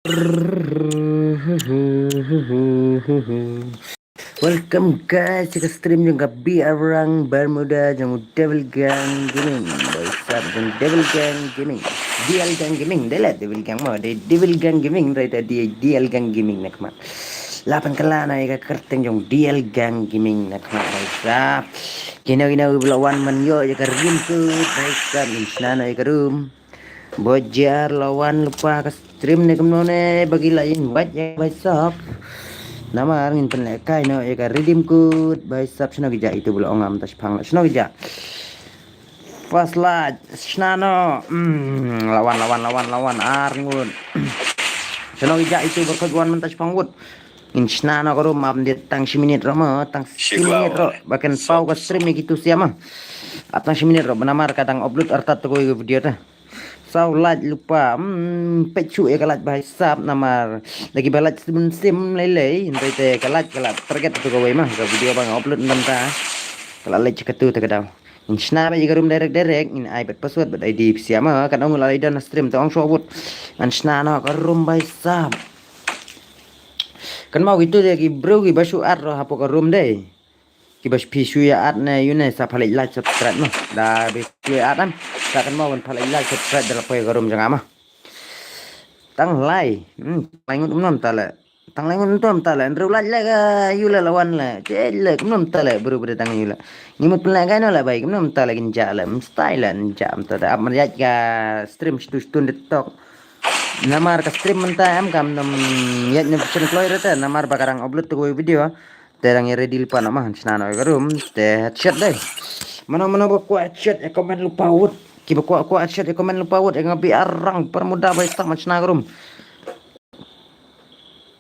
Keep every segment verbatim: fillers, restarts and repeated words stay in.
Welcome guys, ka stream jong ka B R Rang Bermuda jong Devil Gang Gaming. Boy sap jong Devil Gang Gaming. D L Gang Gaming, dei la Devil Gang mo, dei Devil Gang Gaming, dei ta D L Gang Gaming na khmat. Lapan kala na ïa ka kyrteng jong D L Gang Gaming na khmat boy sap. Kino kino ba la wan man ïoh ïa ka redeem code boy sap, ngin shna noh ïa ka room. Bojar lawan lypa ka stream ne kumno ne ba ki la invite ïa boy sap. Namar ngin pynlehkai noh ïa ka redeem code boy sap, shano ki jah itu ba la ong am ta shipang la shano ki jah. First light shna noh. Hmm, lawan lawan lawan lawan ar ngut. Shano ki jah itu ba ka wan mynta shipang wut. Ngin shna noh ka room, ap dit tang shi minit ro mo, tang shi minit ro ba kan paw ka stream ne kitu siam ma. Ap tang shi minit ro ba namar ka dang upload artat tu ko video ta. Saw lait lypa, hmm, peit shu ïa ka lait ba hi sap namar lagi ba lait sim sim lei lei, hynrei te ka lait ka la target tu kawei ma, ka video ba nga upload mynta. Ka la lait katu te ka daw. Ngin shna ba ïa ka room direct direct, ngin ai bad password bad I D phi siam ma, kan ong la i don stream te ong shu wut. Ngan shna noh ka room ba hi sap. Kan mau kitu de ki briew ki ba shu add ro hapoh ka room dei. Ki ba phi shu ïa add ne ïu ne sa pha leit like subscribe noh. Da ba shu ïa add am. Sa kan mau ban pha leit like subscribe da la poi ka room jong nga ma. Tang lai. Hmm, tang lai ngut um nom ta le. Tang lai ngut um nom ta le. Ndru like le ka ïu le lawan le. Che le um nom ta le briew briew tang ïu le. Ngi mut pynlehkai noh le bai um nom ta le kin jah le. Mstai le kin jah mynta da ap mar ïaid ka stream shtu shtu TikTok. Namar ka stream mynta em kam nam ïaid ne pynkloi rete namar ba ka dang upload tu kawei video. Te dang ïa ready lypa noh ma, shna noh ïa ka room te headshot dei. Mano mano ba kwah headshot ïa comment lypa wut. Ki ba kwah kwah headshot ïa comment lypa wut, ïa nga B R Rang Bermuda ba ïa sap ma shna ka room.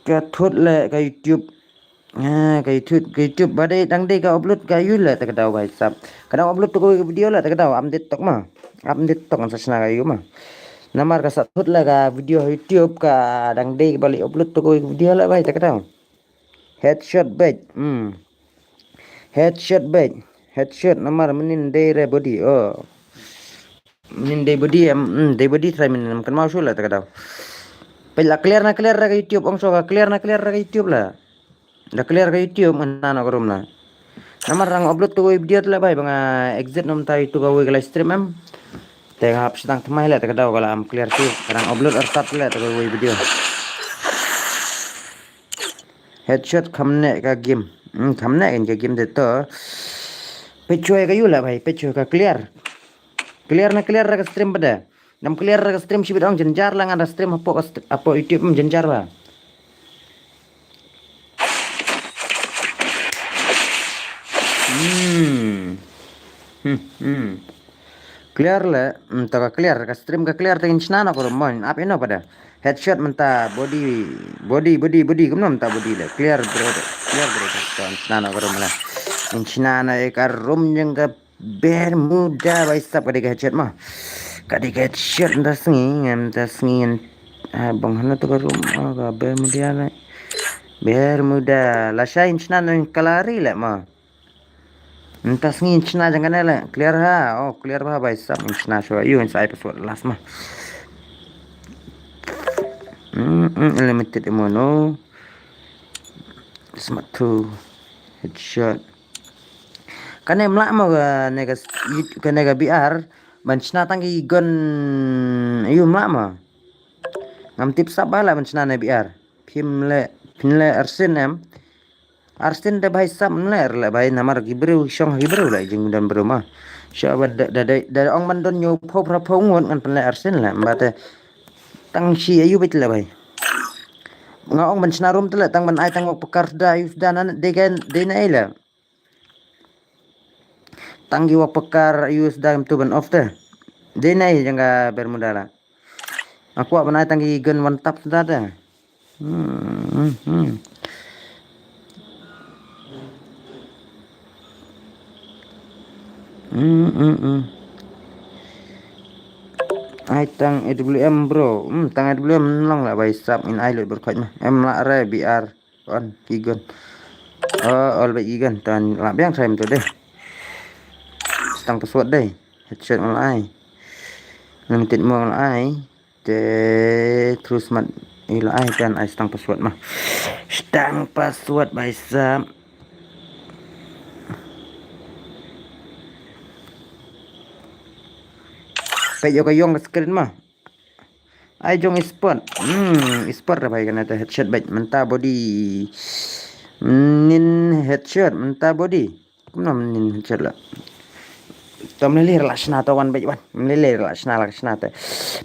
Ka thut le ka YouTube. Ha, ka YouTube, ka YouTube ba dei dang dei ka upload ka ïu le te ka daw ba ïa sap. Ka dang upload tu ka video le te ka daw am dit tok ma. Am dit tok ngan sa shna ka ïu ma. Namar ka sa thut le ka video YouTube ka dang dei ba leit upload tu ka video le ba ïa te ka daw. Headshot bait. Hmm. Headshot bait. Headshot namar mynnin dei re body. Oh. Mynnin dei body em, hmm, dei body try mynnin kan mau shu la ta ka daw. Peit la clear na clear ra ka YouTube ong shu ka clear na clear ra ka YouTube la. Da clear ka YouTube mynta na ka room la. Namar rang upload tu ka video tu la bai ba nga exit nom tai tu ka wei ka live stream em. Te hap sdang tmai la ta ka daw ka la am clear tu. Rang upload artat la ta ka wei video. Headshot kham ne ka game. Hmm, kham ne ka game de to. Peit choi ka yu la bai, peit choi ka clear. Clear na clear ra ka stream bada. Nam clear ra ka stream shibit ong jynjar la ngan ra stream hapoh ka st-, hapoh YouTube em jynjar ba. Hmm. Hmm, hmm. Clear le, hmm, to ka clear, ka stream ka clear te ngin shna noh ka room mo, ap ino pada. Headshot mynta body, body, body, body, kumno mynta body le. Clear bro, clear bro, to ngin shna noh ka room le. Ngin shna noh ïa ka room jong ka Bermuda ba ïa sap ka dei ka headshot mo. Ka dei ka headshot mynta sngi, mynta sngi ngin, ah, bang hano to ka room, oh, ka Bermuda le. Bermuda, lashai ngin shna noh ïa ka lari le mo. Mynta sngi ngin shna jong kane le, clear ha, oh clear bha ba ïa sap ngin shna shuwa, ïu ngin sa ai password last ma. Hmm, hmm, unlimited ammo no. Smart two, headshot. Kane mlah mo kane ka, kane ka B R, ban shna tang ki gun, ïu mlah mo. Ngam tip sap ba la ban shna ne B R. Phim le, phim le arsin em. Arsin da bai sap mle le bai namar ki briew shong ki briew la jingdon briew ma. Sha ba da, da, da, da ong ban don ñiew phew phra phew ngut ngan pynleh arsin le. Ba te tang shi ayu bit le bai. Nga ong ban shna room te le tang ban ai tang wok pekar da ayu da nan de gen de na ai le. Tang ki wok pekar ayu da tu ban off te. De na ai jang ka Bermuda la. Nga kwah ban ai tang ki gun one tap da te. Hmm, hmm, hmm. Hmm, hmm, hmm. Ai tang A W M bro. Hmm, tang A W M long la bai sap in ai lut berkhot ma. Em la re B R. On ki gun. Oh, all bai ki gun tan la biang time tu deh. Stang password deh. Headshot ngal ai. Limited mo ngal ai. Te through smart Ila ai kan ai stang password ma. Stang password bhai sahab. Peit ïa ka ïong ka screen ma. Ai jong e-sport. Hmm, e-sport re bhai kane te headshot bhai mynta body. Nin headshot mynta body. Kumno nin headshot la. Tam lele la shna ta wan bhai wan. Lele la shna la shna te.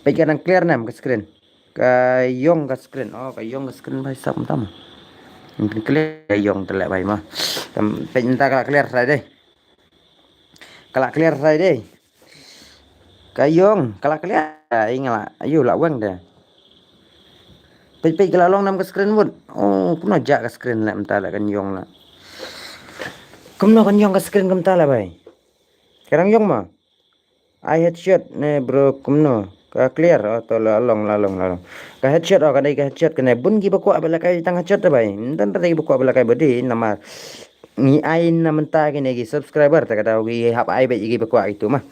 Peit ka dang clear nam ka screen. Ka ïong ka screen. Oh, ka ïong ka screen bhai sahab tam. Clear ka ïong te le bhai ma. Tam peit mynta ka la clear Friday. Ka la clear Friday. Ka ïong, ka la clear. Ai nga la, ayu la weng de. Peit peit ka la long nam ka screen mut. Oh, kumno ja ka screen la mynta la kan ïong la. Kumno kan ïong ka screen kumta la bhai. Ka dang ïong ma. Ai headshot ne bro kumno. Ka clear oh to la long la long la long. Ka headshot oh ka dei ka headshot kane bun ki ba kwah ba la kai tang headshot da bhai. Ym don da ki ba kwah ba la kai body namar ngi ai na mynta kine ki subscriber ta ka daw ki hap ai beit ki ba kwah kitu ma.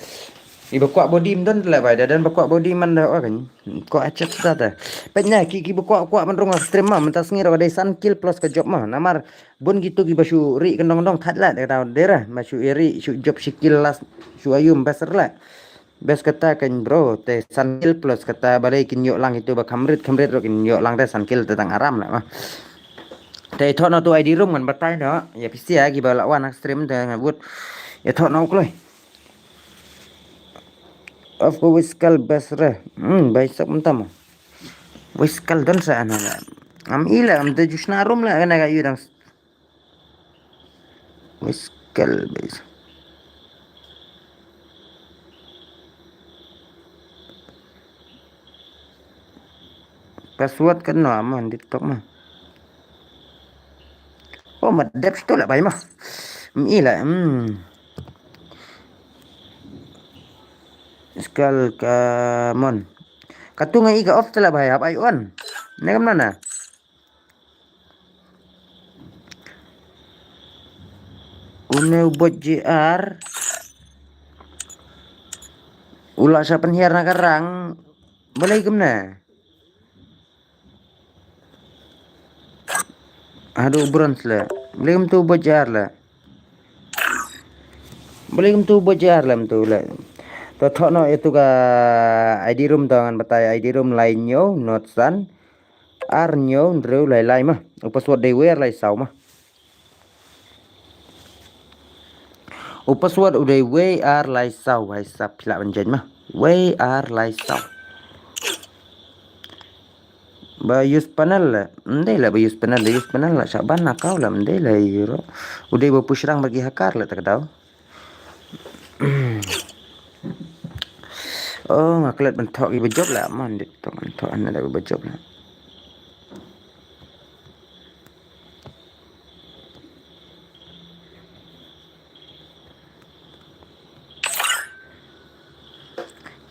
Ki ba kwah body ym don la bhai da don ba kwah body man da oh kan. Kwah headshot ta ta. Peit na ki ki ba kwah kwah man rung stream ma mynta sngi ro ka dei san kill plus ka job ma namar bun kitu ki ba shu ri kendong dong khat la ta ka daw dera ma shu ri shu job shi kill last shu ayum best la. Best kata kan bro te san kill plus kata balei kin ïoh lang itu ba khamrit khamrit ro kin ïoh lang te san kill te tang aram la ma. Te thoh no tu I D room ngan batai no. Ïa phi sia ki ba la wan stream te ngan but. Ïa thoh no kloi. Of course wiskal best re. Hmm, bhai sahab mynta ma. Wiskal don sa ana la. Am ila am te ju shna room la kana ka yu dang Wiskal bes. Password kan no amon di tok ma. Oh, ma dep sto la bai ma. Mi la. Hmm. Skal ka mon. Ka tunga i ka off tela bai hap ai on. Ne kam nana. Une u bot J R. U la sa pynhiar na ka rang. Balei kumne? Haduh bronze le. Balei kumtu u bot J R le. Balei kumtu u bot J R le kumtu le. To thoh noh ïa tu ka I D room to ngan batai I D room lai hynñiew not san. Ar hynñiew hynriew lai lai ma. U password dei wei ar lai saw ma. U password u dei wei ar lai saw, hai sap phi lah ban judge ma. Wei ar lai saw. Ba use panel la, ym dei la ba use panel, la use panel la shah ban na kaw la, ym dei la ïa ro. U dei ba push rang ba ki hacker la ta ka daw. Oh, nga klet ban thoh ki ba jop la, man dit thoh ban thoh ana da ba jop la.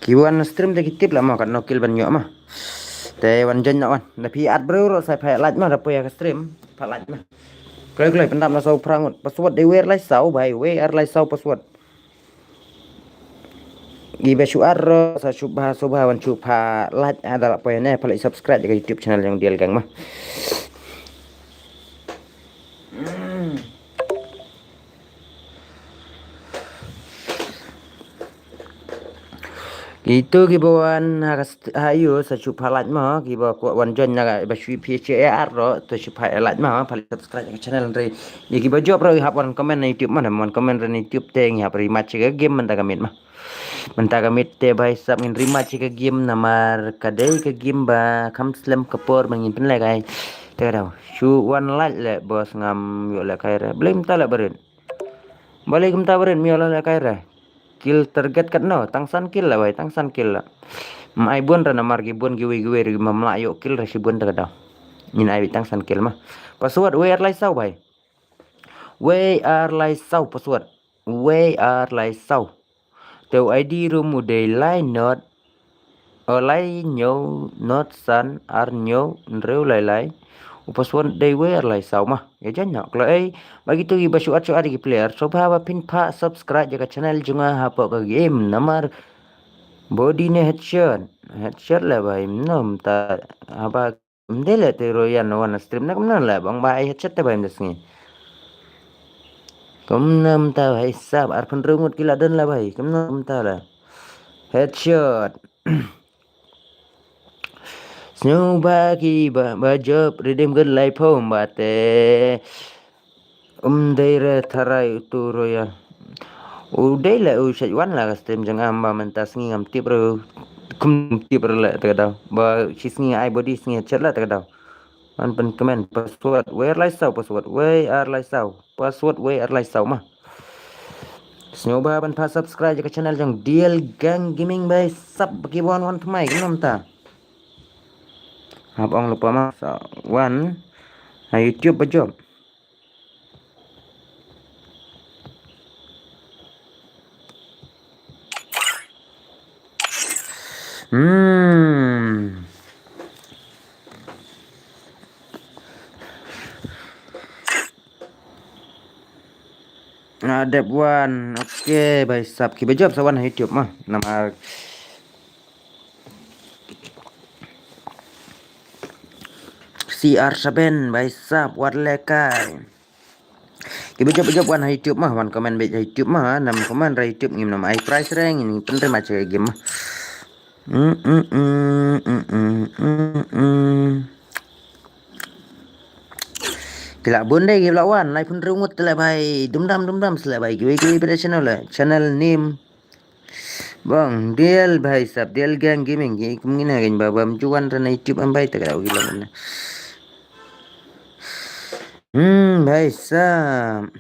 Ki wan stream te ki tip la ma, kat no kill ban ïoh ma. Te wan join na wan. Da phi at bro ro sai pha like ma, da poi ka stream pha like ma. Kloi kloi pyndap na saw phra ngut. Password dei wei ar lai saw bai, wei ar lai saw password. Ki ba shu at ro sa shu bha shu bha wan shu pha like ada la poi ne pha like subscribe ka YouTube channel jong Dial Gang ma. Itu ki ba wan ha ka st-, ha ïu sa shu pha like mo, ki ba kwah wan join na ka ba shu phi che ar ro to shu pha like mo, pha like subscribe ka channel re. Ïa ki ba jop ro hap wan comment na YouTube ma, wan comment re na YouTube te ngi hap rematch ka game mynta ka miet ma. Mynta ka miet te bhai sab ngin rematch ka game namar ka dei ka game ba kham slem ka por ba ngin pynlehkai. Te ka dau shu wan like le boss ngam ïoh lehkai re. Balei mynta le barit. Balei kumta barit mi ïoh lehkai re. Kill target kat no, tang san kill la bai, tang san kill la. Ym ai bun ra namar ki bun kiwei kiwei ri mam lah ïoh kill ra shi bun ta ka dau. Ngin ai tang san kill ma. Password wei ar lai saw bai. Wei ar lai saw password. Wei ar lai saw. Te u I D room u dei lai not. O lai hynñiew not san ar hynñiew hynriew lai lai. U password dei wei ar lai saw ma. Ïa jan no. Klo ei. Ba kitu ki ba shu at shu at ki player. Sngewbha ba phin pha subscribe ïa ka channel jong nga hapoh ka game namar body ne headshot. Headshot la bai nom ta haba Ym dei leh te ruh ïa no wan stream na kumno leh bang ba ai headshot te bha ym da sngi. Kumno mynta bha i sap arphew hynriew ngut ki la don la bha kumno mynta leh. Headshot. Sngewbha ki ba ba jop redeem gun laiphew ba te. Um dei re tharai utu royal. U dei le u shait wan la ka stream jong am ba mynta sngi ngam tip re. Kum tip re le te ka daw. Ba shi sngi ai body sngi chat la te ka daw. An pen comment password wei ar lai saw password wei ar lai saw password wei ar lai saw ma. Sngewbha ban pha subscribe ka channel jong D L Gang Gaming bai sap ki wan wan tmai ki nom ta. Hap ong lupa ma sa wan ha YouTube ba jop. Hmm. Adep wan, okay, bai sap ki ba jop sa wan ha YouTube ma. Namar C R seven bai sap wat lekai. Ki ba jop ba jop wan ha YouTube ma, wan comment beit ha YouTube ma, nam comment ra YouTube ngim nam ai prize reng ini penrima che game ma. Mm, mm, mm, mm, mm, mm, mm. Ki la bun dei ki la wan, lai pun rungut te la bai, dum dam dum dam se la bai, ki wei ki wei pada channel la, channel name. Bang, D L bhai sab, D L Gang Gaming, ki kum ngin ha gan ba bam juan ra na YouTube am bhai ta ka dau ki la. Hmm, bhai sab.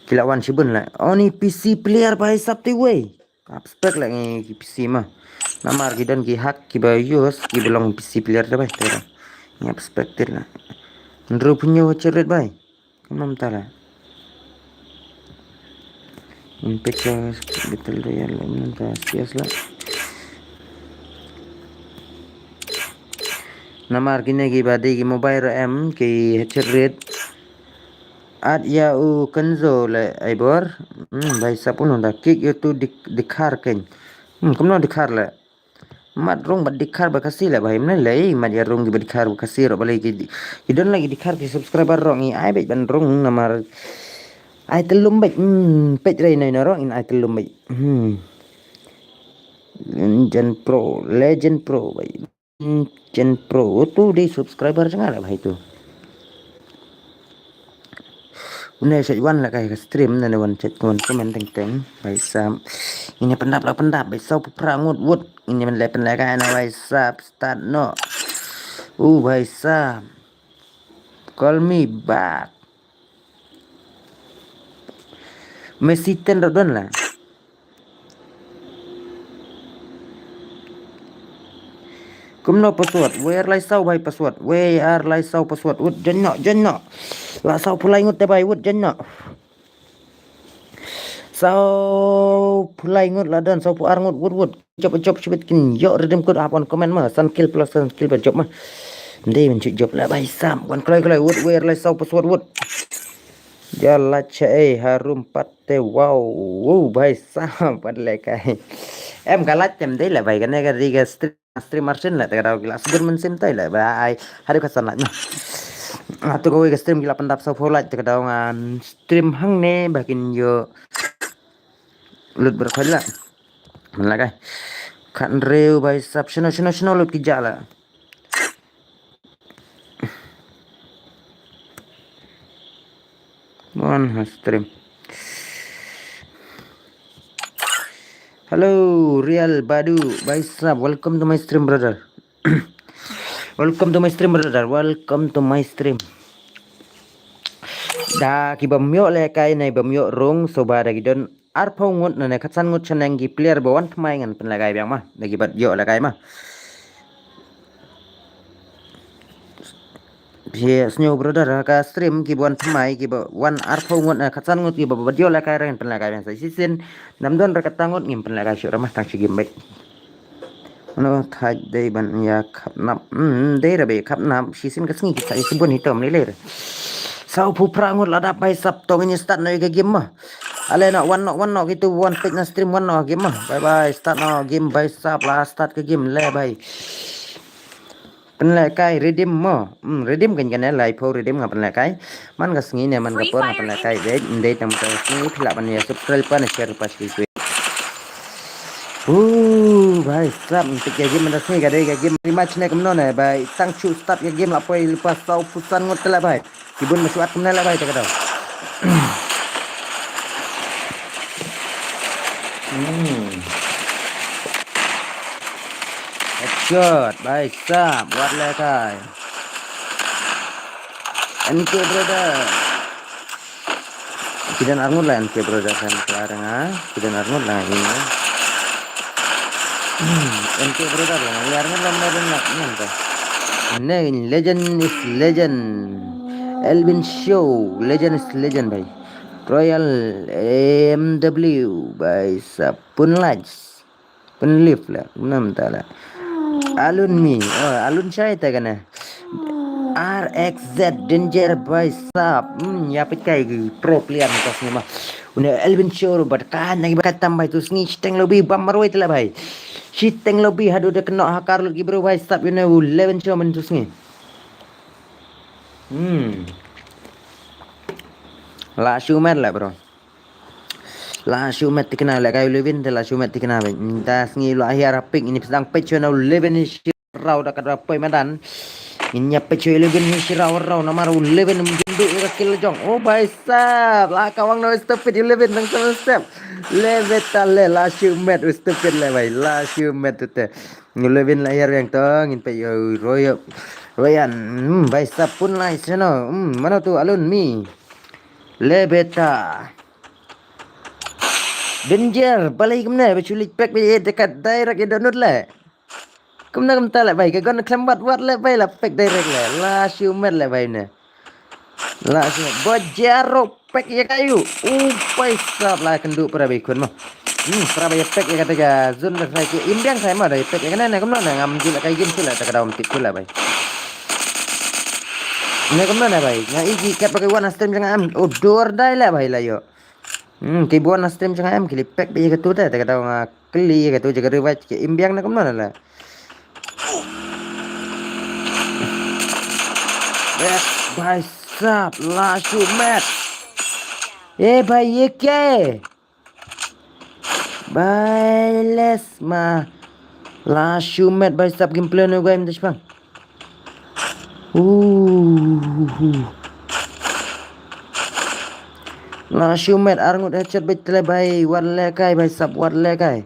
Ki la wan shibun la. Oni P C player bhai sab te wei. Abspek la ngi ki P C ma. Namar ki don ki hack ki ba use ki ba long P C player te bhai te. Ngi abspek te la. Ndru punyo cherit bhai. Kam nam tala. Impecha battle royale nam ta sias la. Namar kine ki ba dei ki mobile ra em ki headshot rate. At ya u kenzo le ai bor. Hmm, bhai sab un da kick ïa tu dik-, dikhar ken. Hmm, kumno dikhar le. Mat rung bad dikhar ba Khasi le bhai mne le mat ya rung ki ba dikhar ba Khasi ro ba le ki di-, ki don le ki dikhar ki subscriber rong i ai bej ban rung namar ai telum bej, hmm, pej rei noi na rong in ai telum bej. Hmm. Legend Pro, Legend Pro bhai. Chen Pro tu dei subscriber jong nga la bhai tu. Une sha wan la kai ka stream na ne wan chat wan comment teng teng bhai sab. Ini pendap la pendap bhai sab pra ngut wut. Ini men le pen la kai na bhai sab start no. U bhai sab. Call me back. Messi ten ro don la. Kumno password? Wei ar lai saw bhai password. Wei ar lai saw password. Wut jon no, jon no. La saw pulai ngut te bhai wut jon no. Saw pulai ngut la don, saw pu ar ngut wut wut. Jop jop shibit kin yo redeem code hap wan comment ma. San kill plus san kill ba jop ma. Ndei men jop la bhai sab. Wan kloi kloi wut wei ar lai saw password wut. Jala cha ei harum pat te wow, wow, bhai sab, pat le kai. Em ka lait tem dei la bhai kane ka ri ka stream, stream arsin la te ka dau ki la sgun men sim tai la bhai. Haru ka san lait na. Atu ka wei ka stream ki la pendap sa pho lait te ka dau ngan stream hangne ba kin yo lut ber khoi la. Men la kai. Khat reu bhai sab shino shino shino lut ki jala. Wan ha stream. Hello, Real Badu, bhai sab, welcome to my stream, brother. Welcome to my stream, brother. Welcome to my stream. Da ki bam yo le kai nai bam yo rung so ba da ki don arphew ngut na ne khatsan ngut chaneng ki player ba wan tmai ngan pen la kai biang ma. Da ki bat yo la kai ma. Phi sngew brother ha ka stream ki ba wan tmai ki ba wan arphew ngut na khatsan ngut ki ba ba dio la kai reng pen la kai bang sa sisin. Nam don ra kata ngut ngim pen la kai shu ramah tang shi gim bai. Ano thaj dei ban ya khap nap. Hmm, dei ra bai khap nap sisin ka sngi ki sa isi bun hitam ni le. Saw phu pra ngut la dap bai sap tong ini start na ka gim ma. Ale no wan no wan no kitu wan pek na stream wan no gim ma. Bye bye start no gim bai sap la start ka gim le bai. Pynlehkai redeem mo. Hmm, redeem kan kane, laiphew redeem nga pynlehkai. Man ka sngi ne man ka por nga pynlehkai. Dei, dei tang ka sngi phi lah ban ïa subscribe pa ne share pa shi. Uh, bhai sab, ntik ka game mynta sngi ka dei ka game rematch ne kumno ne bhai. Tang shu start ka game la poi lypa saw phew san ngut te la bhai. Ki bun ba shu at kumne la bhai te ka dei. Hmm. Headshot, bhai sab, wat lehkai. N K brother. Ki don arngut la N K brother kan kelar nga. Ki don arngut la ini. Hmm, N K brother la. Ni arngut la, ni arngut la. Ni arngut la. Ne, legend is legend. Elvin Show, legend is legend bhai. Royal M W bhai sab, pun lights. Pun live la, nam ta la. Alun Mi, oh, Alun Shai ta kane. R X Z Danger bhai sab. Hmm, ïa peit kai ki pro player mynta sngi ma. Une Elvin Show bad ka nang ba ka tam bhai tu sngi shiteng lobby bam marwei te la bhai. Shiteng lobby haduh da kynnoh ha kar lut ki bro bhai sab une u Elvin Show mynta sngi. Hmm. La shu met la bro. La shu met tikna la kai u Levin te la shu met tikna bhai. Mynta sngi la hiar hapik ini psdang peit shu na u Levin hi shi rau da ka da poi madan. Ini ïa peit shu u Levin hi shi rau rau namar u Levin mynjur ïa ka kill jong. Oh bhai sab, la ka wang na step peit u Levin tang step. Levin ta le la shu met u step peit le bhai. La shu met tu te. U Levin la hiar yang tong in peit u Roy. Royan, hmm, bhai sab pun lai seno. Hmm, mano tu Alun Mi. Le beta. Danger, balei kumne, ba shu leit pek ba ïa dekat direct ïa download le. Kumne kumta le bhai, ka gun khlem wat wat le bhai la pek direct le. La shu met le bhai ne. La shu met. Ba jaro pek ïa ka yu. U bhai sab la kynduh para bhai khun mo. Hmm, para bhai pek ïa kata ka zone da sai ki im biang sai mo da pek ïa kane ne kumno ne ngam ju la kai gim sila ta ka dawm tip sila bhai. Ne kumno ne bhai. Nga i ki kat ba kai wan stream jong nga am. O dor dai le bhai la ïoh. Hmm, ki bun na stream jong nga em ki lipek bha ïa katu te, te kata nga kylli ïa katu jaka revive ki im biang na kumno na la. Eh, bhai sab, la shu met. Eh, bhai, ye kya hai? Bhai, les ma. La shu met, bhai sab, gameplay no game dashpang. Uh. La shu met arngut headshot beit tle bhai, wat le kai bhai sab, wat le kai.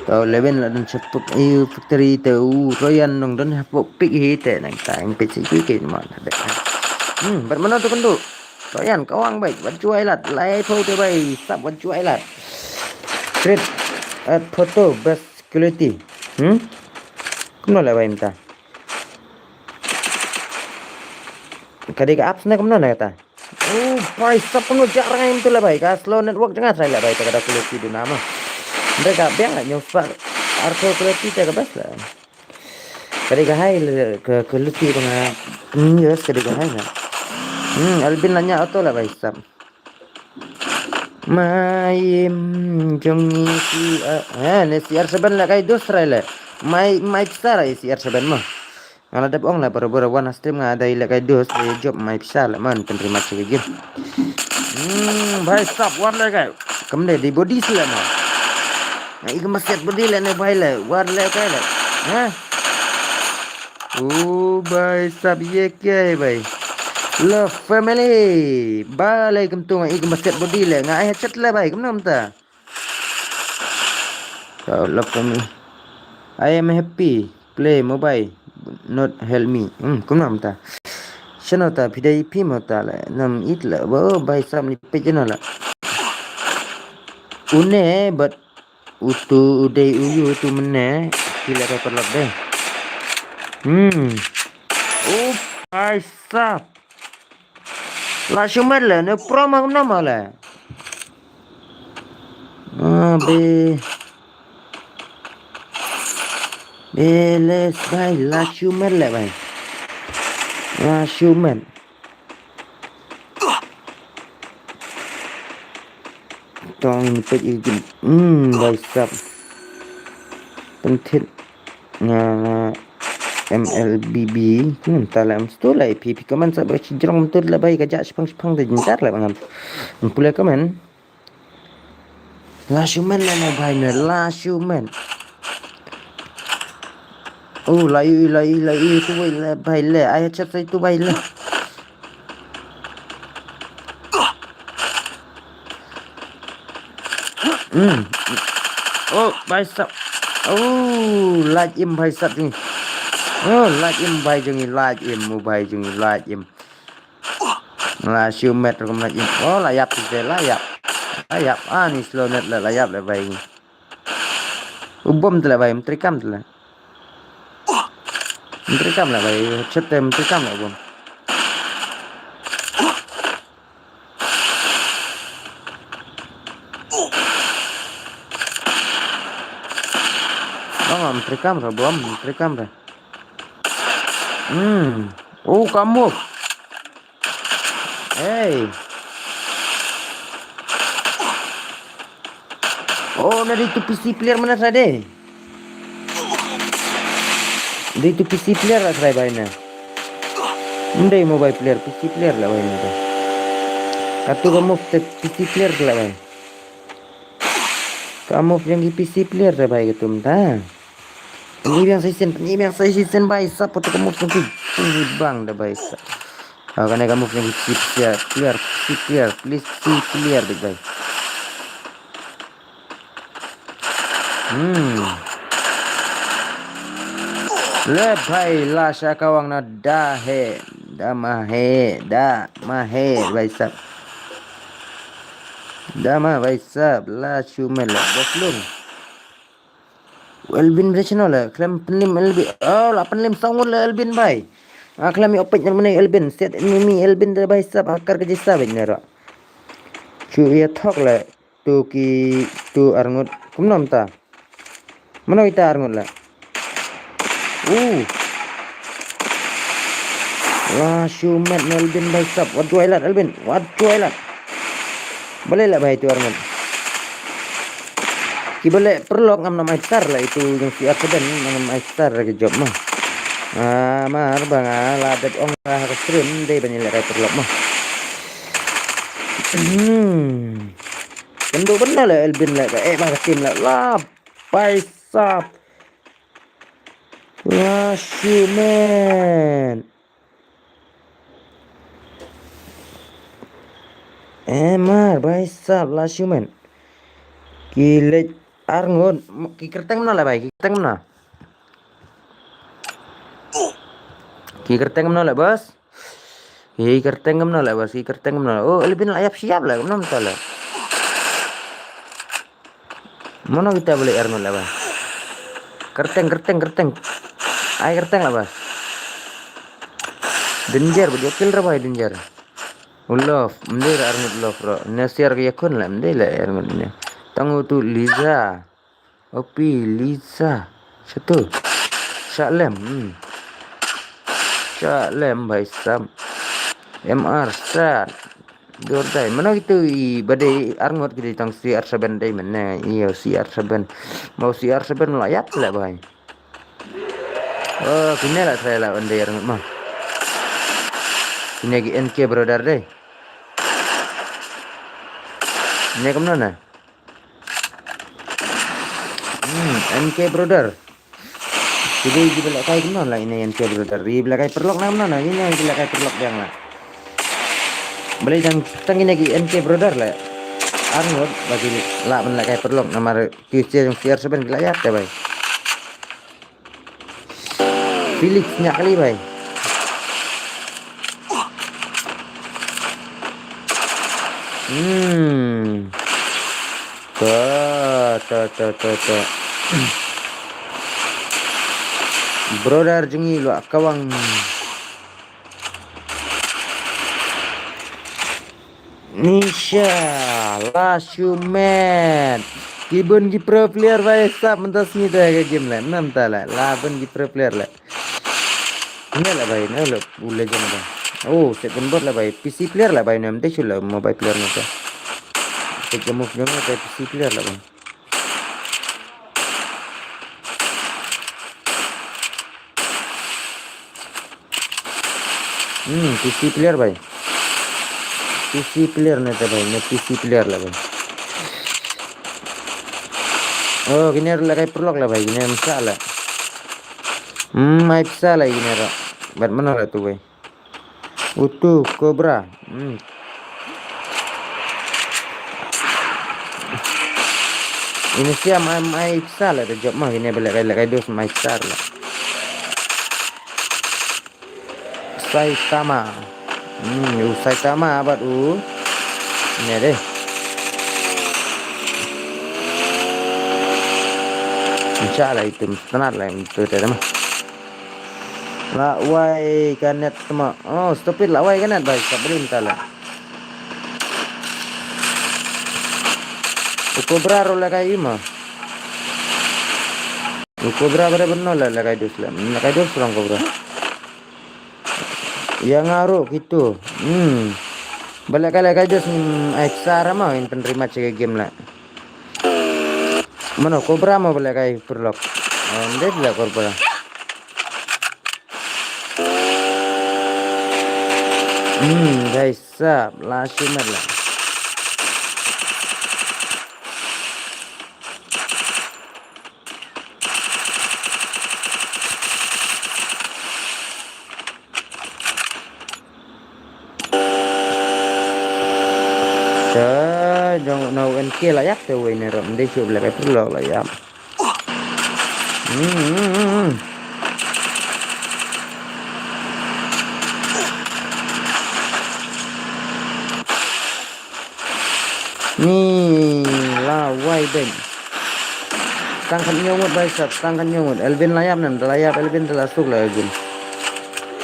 Tau eleven la dan chapuk ayu factory te u Royan nong dan hapuk pik hi te nang tang pik si kui ke ma na de. Hmm, bat mano tu kendu. Royan kawang bhai, wat juai lat, lai pau te bhai, sab wat juai lat. Create at photo best quality. Hmm? Kumno le bhai mynta. Ka dei ka apps ne kumno ne kata. Oh, bhai sab kumno jak rangai mynta le bhai. Ka slow network jong nga trai le bhai, ta ka da quality duna ma. Mynta ka biang la nyong spark. Arto quality ta ka best la. Ka dei ka high le ka quality ba nga. Hmm, yes, ka dei ka high la. Hmm, Alvin la nya auto la bhai sab. Mai im jong ngi si, eh, eh, ne C R seven la kai dos trai le. Mai, mai pisa ra C R seven ma. Nga la dep ong la barabor wan stream nga dei la kai dos dei job mai pisa la man pynri mat sigi. Hmm, bhai sab wan le kai. Kam dei di body sila ma. Nga i ka maset body le ne bhai le wan le kai le. Ha? Oh, bhai sab ye kya hai bhai? Love family. Ba le kam tu nga i ka maset body le nga ai headset le bhai kam nam ta. Kau lap kami. I am happy. Play mobile. Not help me. Hmm, kumno mynta. Shano ta pidai pi mo ta la. Nam it la. Bo bhai sab ni pe jano la. Une bat utu udei uyu utu mene. Pila ka perlap deh. Hmm. Oh, bhai sab. La shumet le, ne pro ma kumno ma le. Ah, be. Be les bhai, la shumet le bhai. La shumet. Tong ni pet i gin. Hmm, bhai sab. Pentit. Nga la M L B B. Hmm, ta la em stu la pi pi comment sa ba chi jrong tu la bai ka ja shipang shipang de jinjar la bangam. Pule comment. La shumen la na bai ne la shumen. Oh, la yu la yu la yu tu bai le bai le. Ai chat sai tu bai le. Hmm. Oh, bai sap. Oh, laj im bai sap jing. Oh, laj im bai jing laj im mu bai jing laj im. La shumet rukum laj im. Oh, la yap tu la yap. La yap. Ah, ni slow net la la yap le bai. U bom tu la bai, menteri kam tu la. Menteri kam la bai, chet menteri kam la bom. Bang am trikam ra bom, trikam ra. Hmm. Oh, kamu. Hey. Oh, na dei tu P C player mana sa dei. Dei tu P C player la try bai na. Ndei mobile player, P C player la bai na. Katu kamu te P C player la bai. Kamu yang ki P C player da bai ketum ta. Ni biang session, ni biang session bai sap tu kamu sengki. Ni bang da bai sap. Ah, kane kamu yang ki P C player, P C player, please P C player big bai. Hmm. Le bai la sha kawang na da he, da ma he, da ma he bai sap. Da ma bai sap la shumel la boslung. Elvin bre channel la klem penlim Elvin. Oh, la penlim song la Elvin bai. Ah, klem i opet nang mene Elvin. Set mimi Elvin da bai sap akar ke jisa bai nero. Chu ya thok la tu ki tu arngut. Kumnom ta. Mano kita arngut la. Uh. La shumet na Elvin bai sap. Wat juai lat Elvin. Wat juai lat. Bale la bai tu arngut. Ki bale perlok ngam nam aitar la itu yang si Arkadan ngam nam aitar ke job mah. Ah, mar bang ah, la dep ong ka ha ka stream dei ban ila kai perlok mah. Hmm. Kendu benda la Elvin la ka eh ba ka team la la bai sap. La shumet. Eh, mar bai sap la shumet. Ki lej arngut, ki kerteng mena la bai, ki kerteng mena. Ki kerteng mena la bos. Ki kerteng mena la bos, ki kerteng mena. Oh, Elvin la yap siap la, mena mena la. Mano kita balik arngut la bai. Kerteng, kerteng, kerteng. Ai kerteng la bai. Danger, ba jokil ra bai danger. U love, mende ra arngut love ro. Ne siar ke yakun la, mende la arngut ne. Tangu tu Liza. Opi Liza. Satu. Shalem. Hmm. Shalem bai sam. M R sat. Dordai. Mana gitu i badai arngut gitu tang C R seven dai mana. Iyo C R seven. Mau C R seven la yap la bai. Oh, kine la try la wan dei arngut mah. Kine ki N K brother dei. Kine kumno na? Hmm, N K brother. Kine ki bela kai kumno la ine N K brother. Ki bela kai perlok na kumno na. Kine ki bela kai perlok jang la. Bela jang tang kine ki N K brother la. Arngut bagi la ban la kai perlok namar ki C R seven la yap te bai. Felix nyak kali bai. Hmm. Ta ta ta ta ta. Brother jngi luak kawang. Nisha la shumet. Ki bun ki pro player bai sap mynta sngi te ka game le. Mynta le la bun ki pro player le. Nia le bai ne le u legend bai. Oh, set bun bot le bai. P C player le bai ne mynta shu le mobile player ne te. Set ke move jong le bai P C player le bai. Hmm, P C player bhai. P C player ne te bhai, ne P C player la bhai. Oh, kine ruh lehkai paralok la bhai, kine ym shah la. Hmm, ai pisa la kine ruh. Bad mano la tu bhai? Utu Cobra. Hmm. Ini siam ai, ai pisa la te jop ma kine ba lehkai, lehkai dos ai pisa la. Saitama. Hmm, u Saitama bad u. Ine dei. Insha Allah itu tenat lah itu tadi mah. La wai kanet ma. Oh, stupid la wai kanet bhai, sabrin tala. U Cobra ruh lehkai ma. U Cobra bare bano la lehkai dos la. Lehkai dos ruh Cobra. Ïa nga ruh kito. Hmm. Ba lehkai, lehkai dos, hmm, ai pisa ra ma in pynrima check game la. Mano Cobra mo ba lehkai paralok? Oh, ym dei la Cobra. Hmm, guys, sap la shimet la. Te jong na U N K la ïap te wei ne rom de shu lehkai paralok la ïap. Hmm. Ni la wai beng. Tang kan nyungut bai sap, tang kan nyungut. Elvin la ïap nem, la ïap Elvin te la suk la Elvin.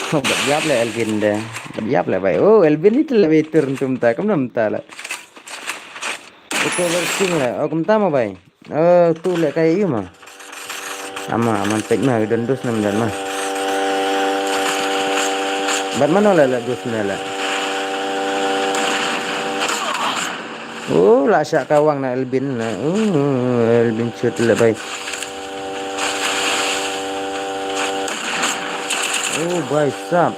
Oh, bad ïap la Elvin de. Bad ïap la bai. Oh, Elvin itu la bai turn tum ta, kam nam ta la. Itu versing la. Oh, kum ta ma bai. Oh, tu lehkai ïa ma. Ama, aman pek ma, don dus nam don ma. Bad mano la la dus na la. Oh, la sha kawang na Elvin na. Oh, Elvin shoot la bai. Oh, bai sap.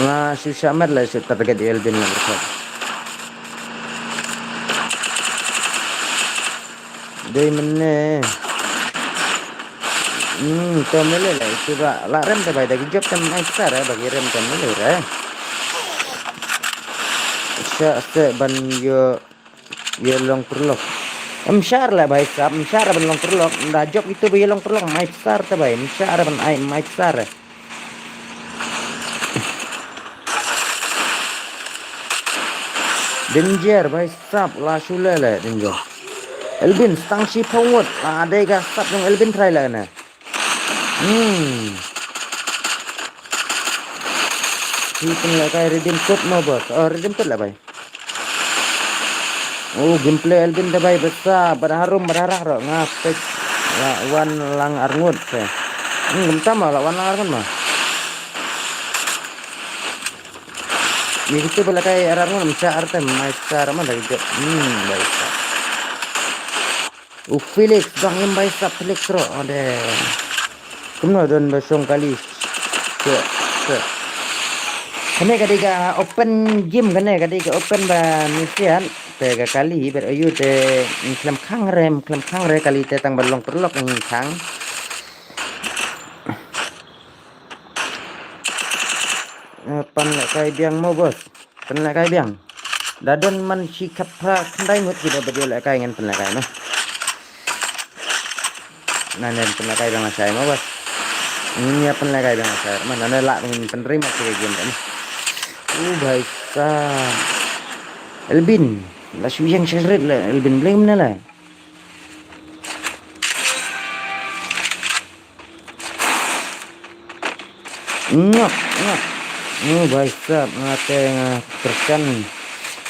La shu shamat la shu target Elvin la bai sap. Dei mene. Hmm, to mele la itu ba la rem te bai da ki jop tem ai sar ba ki rem tem mele re. Sha se ban yo yo long perlok. Em shar la bai sap, em shar ban long perlok. Da jop itu ba yo long perlok mai sar te bai. Em shar ban ai mai sar. Danger bai sap la shu lele danger. Elvin stang shi phong wot la dei ga sap jong Elvin trai la na. Hmm. Hi pun la kai redeem code mo boss. Oh, redeem code la bai. Oh, gameplay Elvin da bai besa, bad harum, bad harak ro, nga pek la wan lang arngut se. Hmm, gem tama la wan lang arngut ma. Ni kita bela kai arngut, mcha arte, mai sar ma lagi jep. Hmm, baik. U Felix, bang im bai sap Felix ro, ade. Kumno don ba shong kali. Sep, sep. Kane ka dei ka open game, kane ka dei ka open ba misian. Te ka kali ber ayu te, mm, klem khang re, mm, klem khang re kali te tang ba long perlok, mm, khang. Eh, pan lehkai biang mo boss. Pan lehkai biang. Da don man shi khatphra khyndai ngut ki da ba dei lehkai ngan pan lehkai noh. Nane pan lehkai biang lashai mo boss. Ngin ïa pan lehkai biang lashai. Man nane lah ngin pynrem ïa ki game noh. Uh, bhai sahab. Elvin. La shu ïeng sharit la Elvin, bling mane la. Ngap, ngap. Oh, bhai sahab, nga te nga terkan.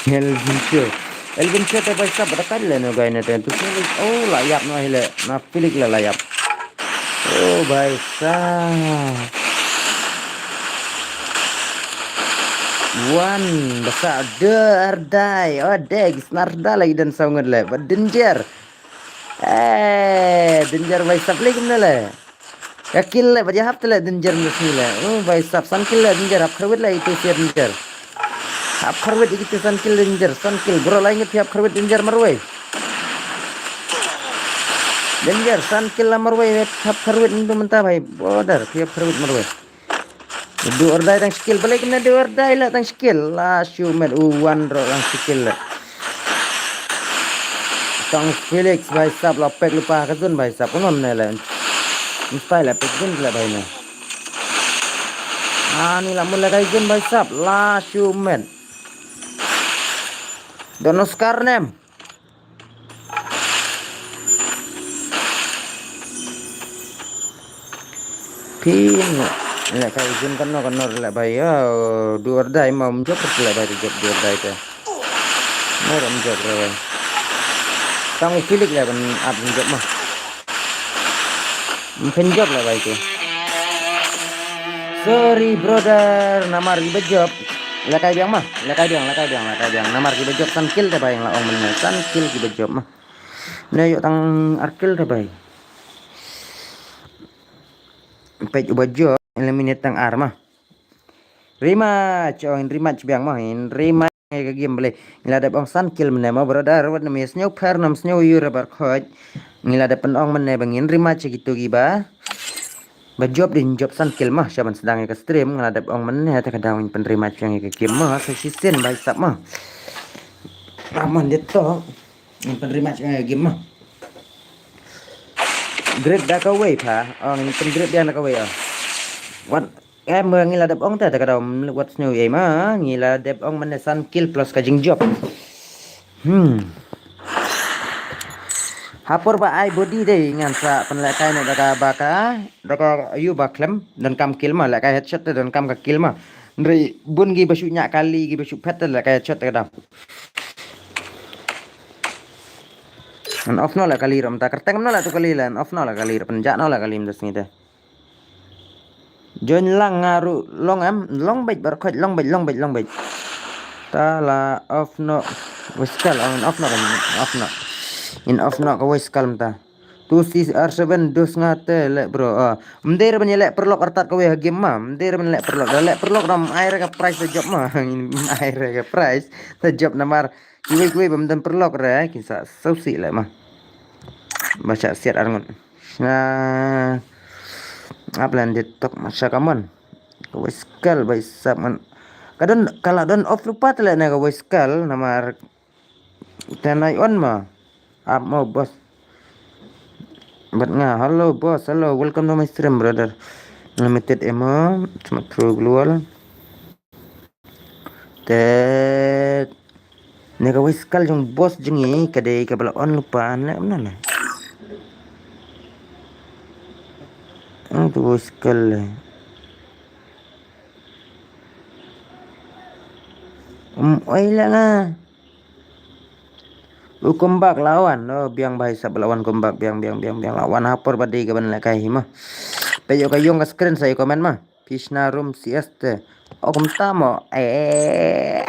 Elvin Show. Elvin Show te bhai sahab, bad ka le no gai ne te. Tu sini, oh, la ïap no hile. Na pilik la la ïap. Oh, bhai sahab. Wan, basa der dai. Oh, deg, snar da lagi dan saungat le. Bad danger. Eh, danger bhai sahab lagi mane le. Ka kill le, ba ïa hap te le danger ne sni le. Oh, bhai sab, san kill le danger, hap kharwit le itu sia danger. Hap kharwit itu san kill danger, san kill. Bro, lai ngi phi hap kharwit danger marwei. Danger, san kill la marwei, hap kharwit ndu mynta bhai. Brother, phi hap kharwit marwei. Do or die tang skill, balik na do or die la tang skill. La shu met u wan ro tang skill le. Tang Felix bhai sab la pek lupa ka zone bhai sab. Ngam ne le. Mesti la pek zone le bhai ne. Ani la mula kai zone bhai sab. La shu met. Don Oscar nem. Phin le kai zone kano kano le bhai, oh, do or die ma um jop le bhai, jop do or die te. Mo um jop le bhai. Tang u Felix le kan ap um jop ma. Mungkin jop le bhai tu. Sorry brother, namar ki ba jop. Le kai biang ma, le kai biang, le kai biang, le kai biang. Namar ki ba jop san kill te bhai, la ong men san kill ki ba jop ma. Ne yok tang ar kill te bhai. Peit u ba jop, eliminate tang ar ma. Rematch, oh, in rematch biang ma, in rematch ngi ka game bele. Ngi la dep ong san kill mene ma brother, wat nam sngew pher nam sngew yu rabar khoj. Ngi la dep pyn ong mene ba ngin rematch ki tu ki ba. Ba jop din jop san kill ma, shaban sedang ka stream, ngi la dep ong mene, ta ka daw ngin pyn rematch biang ka game ma, so si sen bhai sab ma. Aman dit to. Ngin pyn rematch eh, game ma. Grip da kawei pha. Oh, ngin pyn grip dia da kawei ah. Wat em eh, ngi la dep ong ta ta ka dom wat snu ei ma. Ngi la dep ong mane san kill plus ka jingjop. Hmm. Hapor ba ai body dei ngan sa pynlehkai ne da ka ba ka da ka yu ba klem don kam kill ma lehkai headshot te don kam ka kill ma. Nri bun gi ba shu nya kali gi ba shu phet te lehkai headshot te ka dam. An off no la kali ram ta kerteng no la tu kali la an off no la kali ram ja no la kali mdas ni te. Join lang nga ru long em long bej bar khoj long bej long bej long bej. Ta la off no weskal an off no kan off no. In off no ka weskal mta. Tu si R seven dus nga te le bro. Ah, mder ban le perlok artat ka wei game ma. Mder ban le perlok da le perlok ram ai re ka price da job ma. Ai re ka price da job namar. Kiwei kiwei bam dan perlok re kin sa sausi le ma. Bacha siat arngun. Na aplan dit tok masa kamon. Kawai skal bai sap man. Kadon kala don off lupa tele na kawai skal namar. Tanai on ma. Ap mo boss. Bat nga hello boss, hello, welcome to my stream brother. Limited emo, cuma through global. Te ne ka wei skal jong boss jong i ka dei ka bala on lupa ne mna ne. Ang tu wei skal le. Um oi la nga. U kombak lawan no biang bai sap lawan kombak biang biang biang biang lawan hapor badi ka ban le kai hima. Pe yo ka yong ka screen sa yo comment ma. Pishna room C S te. O kumta mo. Eh.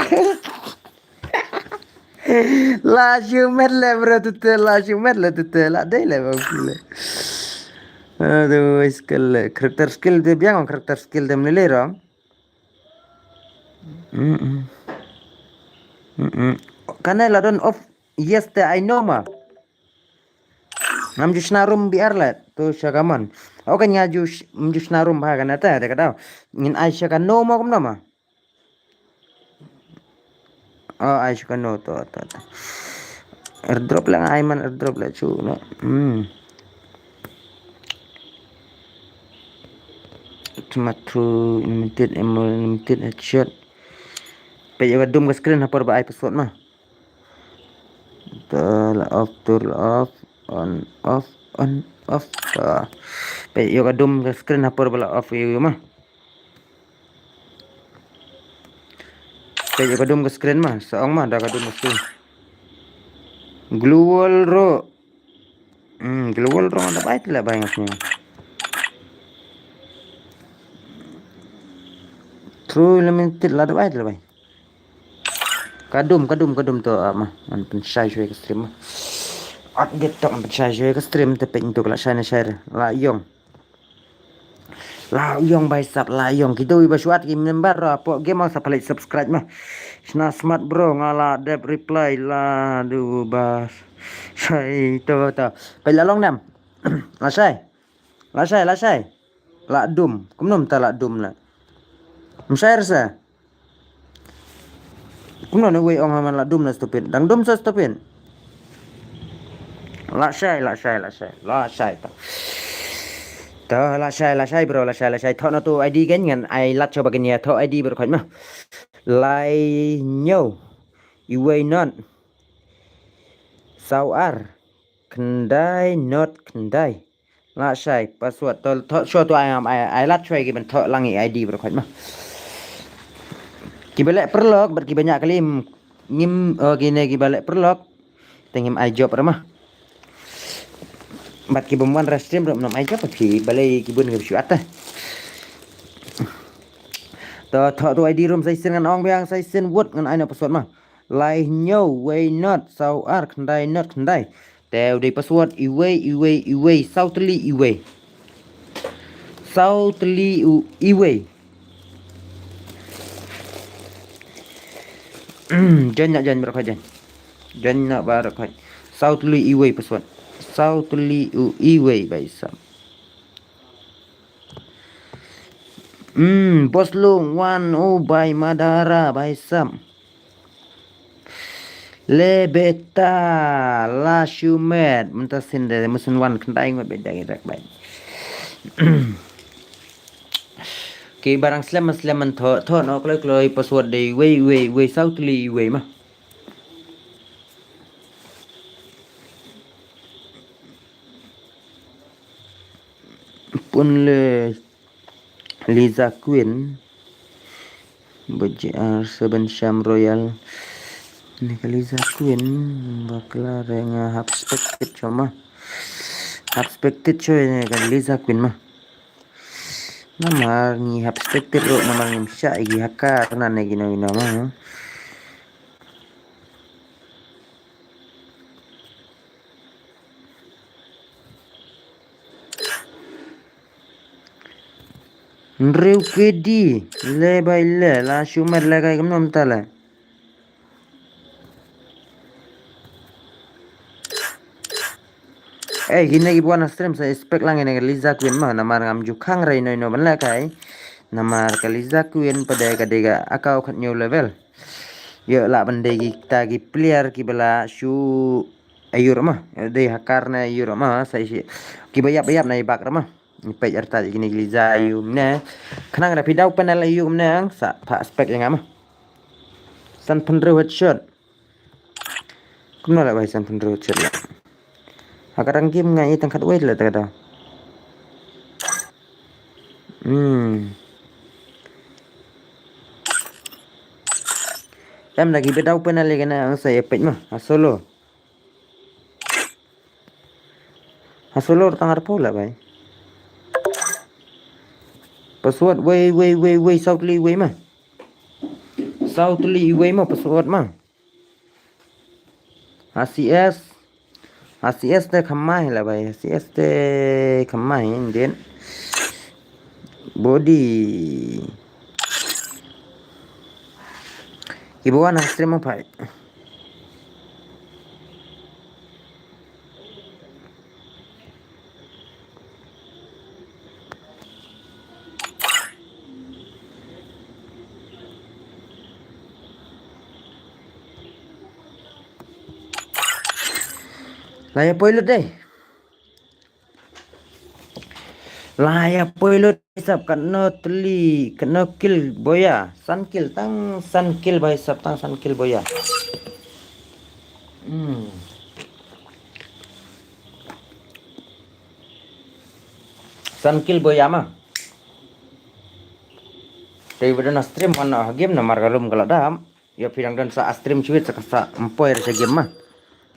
La shu met le bro tute la shu met le tute la dei le bro le. Aduh skill le character skill de biang character skill de mlele rong. Mm-mm. Mm-mm. Kane la don off yes te I know ma. Ngam ju shna room B R la tu shakamon. Oke nya ju sh- ju shna room ba kana ta de kadau. Ngin ai shaka no mo kum no ma. Oh ai shaka no to to to. Airdrop la ai man airdrop la chu no. Hmm. Cuma tu limited emerald limited headshot. Pe yo ka dum ka screen hapor ba ai password ma. Ta la off tur la off on off on off ta. Pe yo ka dum ka screen hapor ba la off yo ma. Pe yo ka dum ka screen ma sa ong ma da ka dum ka screen. Global ro. Hmm, global ro da bai la bai ngasnya. True limited la da bai la bai. Kadum kadum kadum to ah, ma. An pen shai shai ka stream ma. At get tok an pen shai shai ka stream te pen to la shai na shai la yong. La ïong bai sap la ïong ki dei ba shuat ki member ra po game sa palik subscribe ma. Shna smart bro nga la dep reply la du ba sai to to. Pai la long nam. La sai. La sai la sai. La dum. Kumnum ta la dum la. Msai rasa. Kumno ne wei ong haman la dum na stupid. Dang dum sa stupid. La shai, la shai, la shai. La shai ta. Ta la shai, la shai bro, la shai, la shai. Tho na tu I D gen ngan ai lat choba gen ya tho I D bro khoi ma. Lai nyau. Iwei not. Sau ar. Khyndai not khyndai. La shai password to tho sho to ai am ai ai lat shwai ki ban tho lang i I D bro khoi ma. Ki ba leh perlok bad ki ba nya kali ngim o ki ne ki ba leh perlok. Teng ngim ai job ra ma. Bad ki ba mwan ra stream ro nam ai job phi ba leh ki bun ki ba shuat ta. To tho to I D rum sai sin ngan ong biang sai sin wut ngan ai na password ma. Lai nyau wei not sau ar khyndai not khyndai. Te u dei password iwei iwei iwei sau tli iwei. Sau tli u iwei. Jan nak jan berakhot jan. Jan nak berakhot. Sau tli iwei password. Sau tli u iwei bai sam. Hmm, bos lung wan u bai madara bai sam. Le beta la shumet mynta sin de musin wan khyndai ngot beda ngi rak bai. Ki barang slem slem man tho tho no kloi kloi password de wei wei wei sau tli wei ma. Pun le Liza Queen. Bajr seven Sham Royal. Ni ka Liza Queen bakla re nga hap spectate choma. Hap spectate choi ni ka Liza Queen ma. Namar ngi hap spectate ro namar ngi msha igi haka kena ne gino gino ma. Nriu kedi le bai le la shumer le kai kumno mynta le. Eh gine ki buan stream sa expect lang ine ka Liza Queen ma namar ngam ju khang rei noi no ban le kai. Namar ka Liza Queen pada ka dega akau khat new level. Yo la ban degi ta ki player ki bala shu ayur ma. Dei hakar na ayur ma sa isi. Ki bayap bayap na ibak ma. Peit arta kine ki Liza yu mne. Khnang da phi dau panel yu mne ang sa pha spek ïa nga ma. San pynriew headshot. Kumno la bai san pynriew headshot la. Ha ka rang game nga i tang khat wei la ta ka da. Hmm. Em da ki ba dau panel ïa nga ang sa ïa peit ma. Ha solo. Ha solo tang arphew la bai. Password wei wei wei wei saw tylli wei ma. Saw tylli wei ma password ma. Ha C S. Ha C S te khamai la bai. Ha C S te khamai indien. Body. Ki ba wan ha stream ma phai. La ïa poi lut dei. La ïa poi lut sap katno tylli katno kill boya. San kill tang san kill bai sap tang san kill boya. Hmm. San kill boya ma. Te ba don stream wan na game namar ka room ka la dam. Ïa phi dang don sa stream shuit sa ka sa mpoi re sa game ma.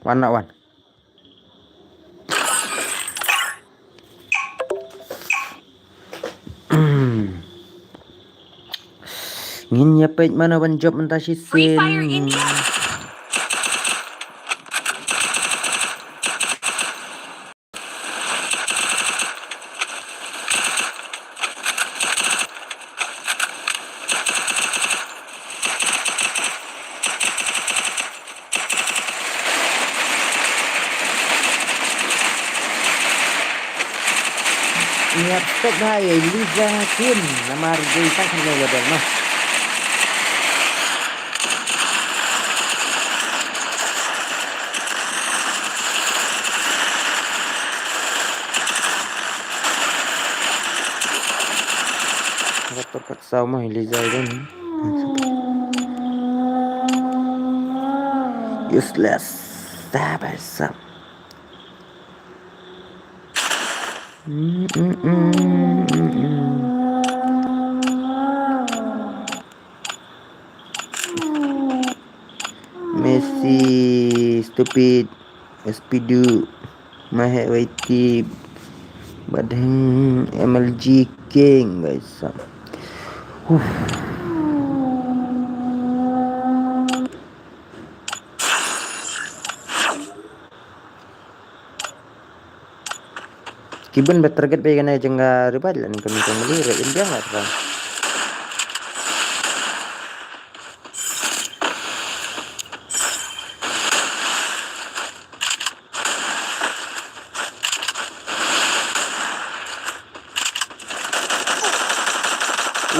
Wan na wan. Ngin ïa peit mano ban jop mynta shisien. Ngiat tek bha ïa Liza Queen namar dei tang kane level ma. Kotor kat saw ma Liza Queen. Useless. Sabar sam. Mm, mm, mm, mm, mm. Messi, stupid, S P D, Mahe Waiti, Badheng, M L G King, guys. Huh. Ki bun ba target ba ïa kane jong ka revive la, nyngkong nyngkong mali re India nga tra.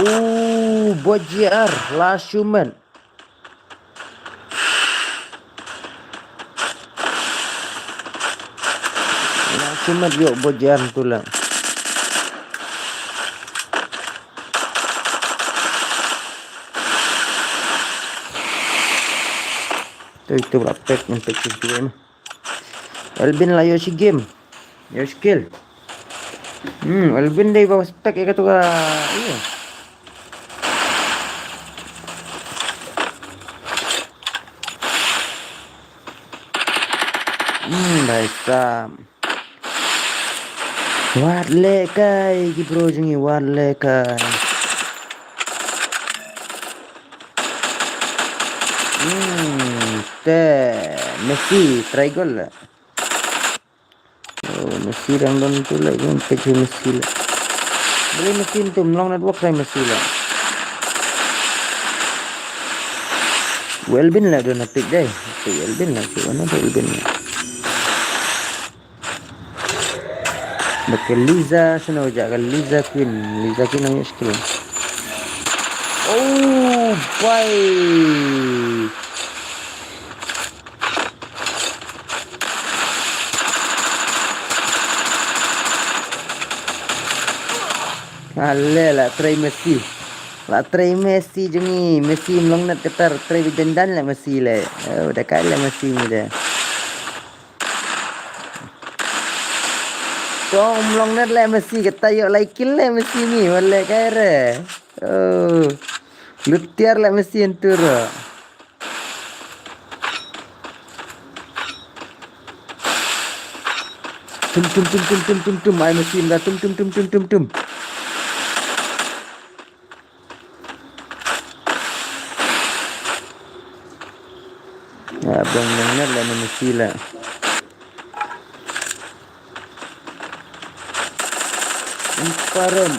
Ooh, Bot J R, la shu met. La shu met ïoh Bot J R tu la. Tu, tu la pek, men pek tu tu ma. Elvin la ïoh shi game. Ïoh shi kill. Hmm, Elvin dei ba spek ïa katu ka. Iya. Hmm, bhai sahab. Wat leh kai ki bro jong ngi, wat leh kai. Hmm, te Messi try goal la. Oh, Messi dang don tu la, jong peit Messi la. Balei Messi tu, ym long network, try Messi la. U Elvin la don na peit dei. Peit Elvin la, peit mana tu Elvin la. Bad ka Liza, shano ja ka Liza Queen. Liza Queen nang skill. Oh, bhai. Ale la try Messi. La try Messi jong ngi. Messi ym long net, kata try ba jan jan la Messi le. Oh, da kai la Messi ngi de. To ym long net la Messi, kata ïoh lai kill la Messi ngi, wat leh kai re. Oh. Lut tiar la Messi entur. Tum, tum, tum, tum, tum, tum, tum. Ai Messi ym da tum, tum, tum, tum, tum, tum. Ya, bang bang net la Messi la. Emparum.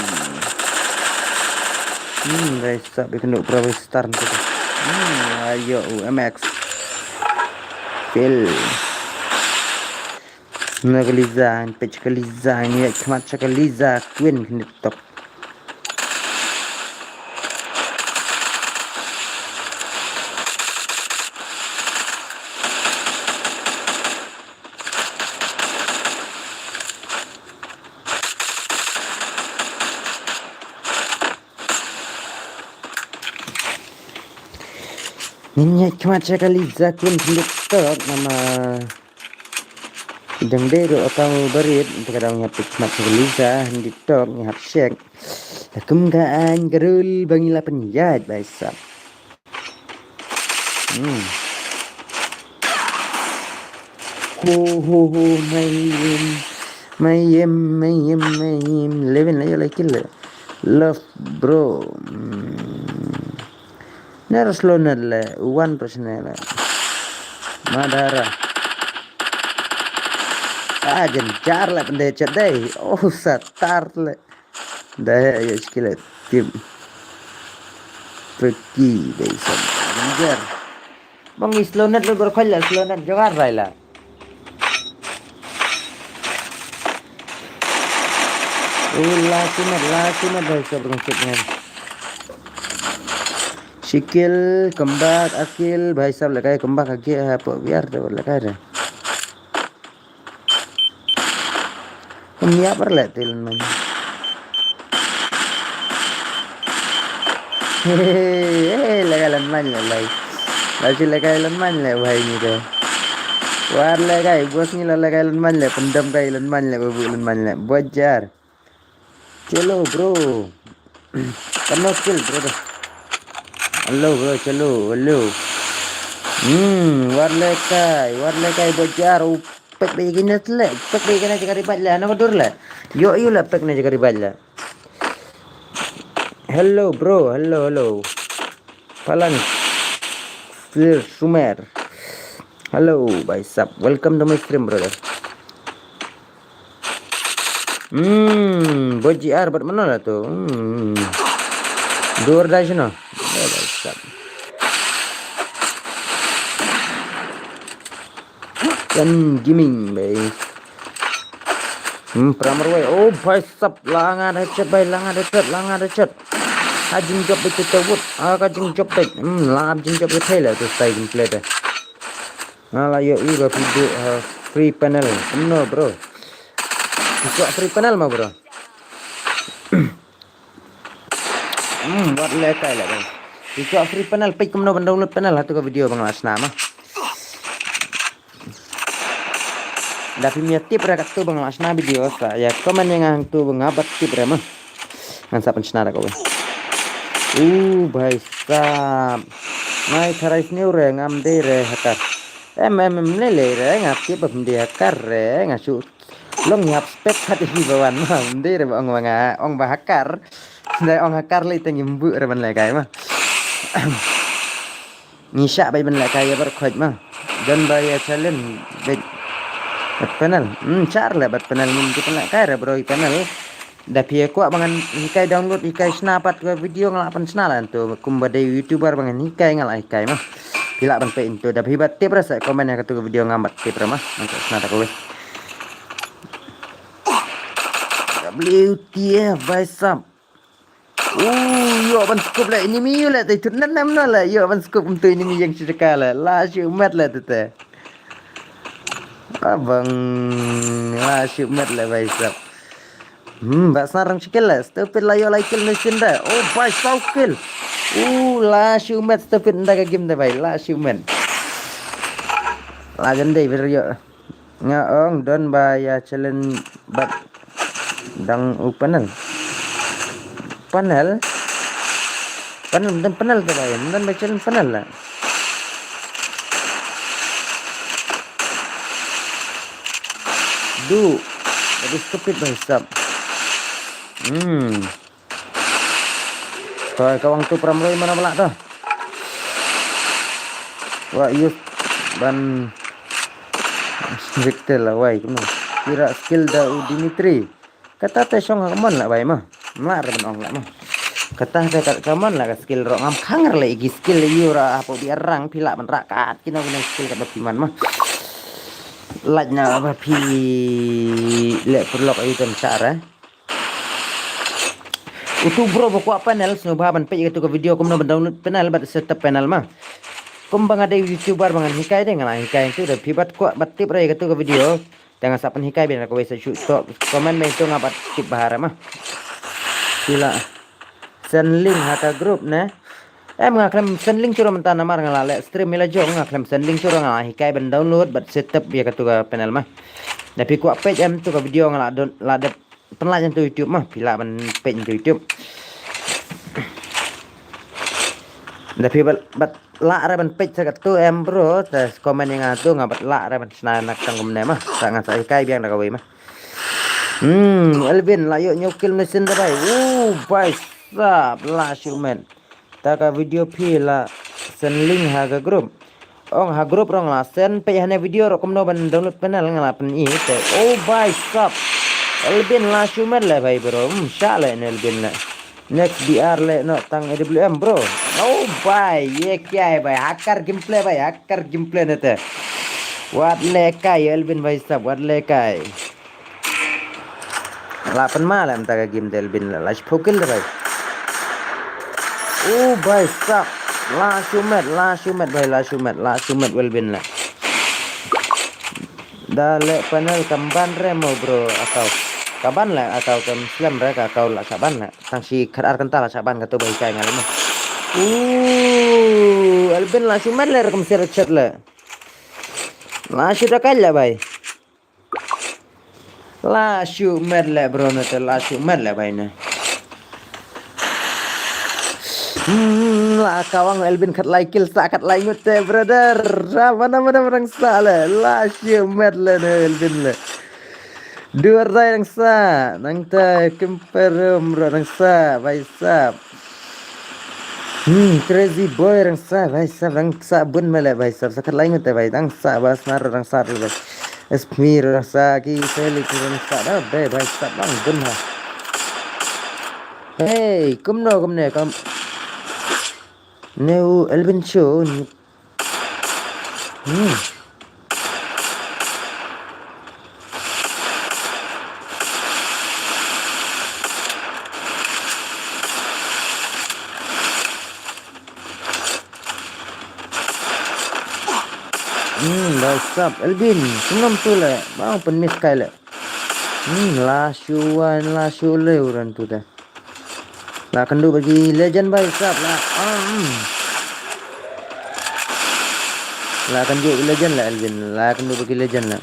Hmm, guys, sab ïa kynduh Bravo Star ntu. Hmm, ayo, U M X. Fail. Na ka Liza, peit ka Liza, ngi ïaid khmat sha ka Liza Queen khyndiat tok. Ngin ïaid khmat sha ka Liza Queen khyndiat tok namar dang dei ruh ka kam u barit, te ka dang ïaid khmat sha ka Liza khyndiat tok, ngi hap check. Kum ka aiñ ka rul ba ngi la pynïaid, bhai sahab. Hmm. Ho, ho, ho, mayim. Mayim, mayim, mayim. Eleven la ïoh la kill la. Love, bro. Hmm. Ner slow net le, one percent le. Madara. Ah, jan jar le pynde chet dei. Oh, satar le. Da ïa skill tip. Peki dei sam. Jar. Bang ngi slow net lu berkhoi la slow net jogar rai la. Oh, la shi met, la shi met, bhai sab, rung sab ngan. Shikil, kembak, akil, bhai sab, lekai, kembak, akil, ha, pok biar, dah lekai dah. Kum ïa par leh te lynman. Hehehe, lekai lynman leh, bhai. Leh shi lekai lynman leh, bhai, ni te. War lekai, bos ni la lekai lynman leh, pyndam kai lynman leh, babu lynman leh. Bajar. Chalo, bro. Kano skill, bro. Hello, bro, chalo, hello. Hmm, war lekai, war lekai bajar, u pek dei kine tle, pek dei kine jaka ribat le, ano dur le. Yo, yo le pek ne jaka ribat le. Hello, bro, hello, hello. Palan. Flir Sumer. Hello, bhai sab. Welcome to my stream, brother. Hmm, bot G R bat mana lah tu? Hmm. Dur dah sini. Ya, bhai sab. Kan gaming, bhai. Hmm, pramar wai. Oh, bhai sab, langan headshot, bhai, langan headshot, langan headshot. Ka jingjop bhai tu wut. Ah, ka jingjop bhai. Hmm, langan jingjop bhai thai lah tu style gameplay tu. Nga la ïohi ba phi duh ha free panel. Kumno, bro? Phi kwah free panel ma, bro? Hmm, wat lekai la, bro. Phi kwah free panel, peit kumno ban download panel ha tu ka video ba nga la shna ma. Da phim ïa tip re katu ba nga la shna video sa ïa comment ïa nga hangtu ba nga bat tip re ma. Ngan sa pynshna da kawei. Uh, bhai sab. Mai tharai sniew re ngam dei re hacker. Em, em, em, lei lei re nga tip ba phim dei hacker re nga shu long ïap spek khat hi ba wan ma, phim dei re ba ong ba nga ong ba hacker. Dei ong hacker lei te ngim buh re ban lekai ma. Ngi shah beit ban lekai ïa bar khoit ma. Don ba ïa challenge beit. Bat panel. Hmm, shah re le bat panel ngim ju pynlekai re bro ïa panel. Da phi kwah ba ngan hikai download hikai shna pat ka video nga la pynshna la ntu kumba dei YouTuber ba ngan hikai nga la hikai ma. Phi lah ban peit ntu da phi bat tip re sa comment ïa katu ka video ngam bat tip re ma. Ngan sa shna ta kawei. W T F bhai sab. Uh, ïoh ban scope le enemy ïoh le te tut nan nam na le ïoh ban scope um tu enemy ïeng shi jaka le la shi umat le te te. Abang la shi umat le bhai sab. Hmm, ba sna rang shi kill le stupid la ïoh la kill ne sin da. Oh bhai saw kill. Uh, la shi umat stupid nda ka game da bhai la shi umat. La gande bir ïoh. Nga ong don ba ïa challenge bad dang u panel. Panel. Panel, don panel te ba ïa, don ba challenge panel la. Du. Jadi stupid bhai sab. Hmm. Toi ka wang tu pram roi mana bala tu. Wa yus ban Victor la wai kumno. Kira skill da u Dimitri. Kata te shong ha kamon la bai ma. Mla re ban ong la ma. Kata te ka kamon la ka skill ro ngam khanger le igi skill yu ra hapo bi arang phi la ban ra kat kino kino skill kat ba phi man ma. Laj na ba phi le perlok ayu tem sara. Utu bro ba kwah panel sngewbha ban peit ïa katu ka video kumno ban download panel bad setup panel ma. Kumba nga dei YouTuber ba ngan hikai dei nga la hikai tu da phi bad kwah bad tip re ïa katu ka video. Te nga sa pynhikai biang da kawei sa shu to comment me tu nga bad tip bha re ma. Phi la send link ha ka group ne. Em nga khlem send link shuh mynta namar nga la leh stream ila jong nga khlem send link shuh nga la hikai ban download bad setup ïa katu ka panel ma. Da phi kwah peit em tu ka video nga la don la dep pynlait ïa tu YouTube ma, phi lah ban peit ïa tu YouTube. Da phi bat bat lah re ban peit sa katu em bro, te comment ïa nga tu nga bat lah re ban shna na tang kumne ma, sa ngan sa hikai biang da kawei ma. Hmm, Elvin la ïoh ñiew kill machine da bai. Uh, bai sap la shu men. Ta ka video phi la send link ha ka group. Ong ha group rong la send peit hane video ro kumno ban download panel nga la pyn i te. Oh bai sap. Elbin la shumet le bai bro. Hmm, sha le ne Elbin le. Next B R le no tang A W M bro. Oh bai ye kya hai bai hacker gameplay bai hacker gameplay ne te. Wat le kai Elbin bai sap wat le kai. La pynma la mynta ka game te Elvin la, la shiphew kill te bhai. Oh bhai sab. La shu met, la shu met bhai, la shu met, la shu met u Elvin la. Da leh panel kam ban re mo bro, account. Ka ban la account, kam slem re ka account, la shah ban la. Tang shi khatar kynta la shah ban, kato ba hikai nga leh mo. Uh, Elvin la shu met le, rukom siar chet le. La shu da kai le bhai. La shu met le bro, ne te la shu met le bhai ne. Hmm, la kawang Elvin khatlai kill sa khatlai ngut te brother. Ra mana mana rang sa le. La shu met le ne Elvin le. Dur dai rang sa. Nang te kim perum ro rang sa bhai sab. Hmm, crazy boy rang sa bhai sab, rang sa bun mele bhai sab, sa khatlai ngut te bhai, rang sa ba snar rang sa le bhai. Esmir rang sa ki Felix rang sa da be bhai sab lang bun ha. Hey, kumno kumne kam. Ne u Elvin Show. Hmm. Hmm, bhai sab, Elvin, kumno tu le, bang pynmiss kai le. Hmm, la shu wan, la shu le uran tu te. La kynduh bad ki legend bhai sab la. Ah, hmm. La kynduh legend la Elvin, la kynduh bad ki legend la.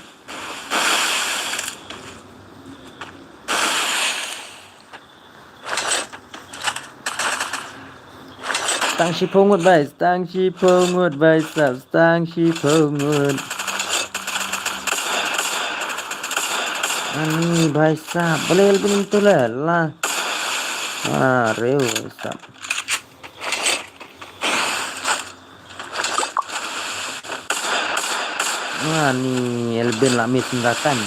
Tang shiphew ngut bhai, tang shiphew ngut bhai sab, tang shiphew ngut. Ani bhai sab, balei Elvin tu le la. Ah, reu bhai sab. Ani Elvin la miss nda kan.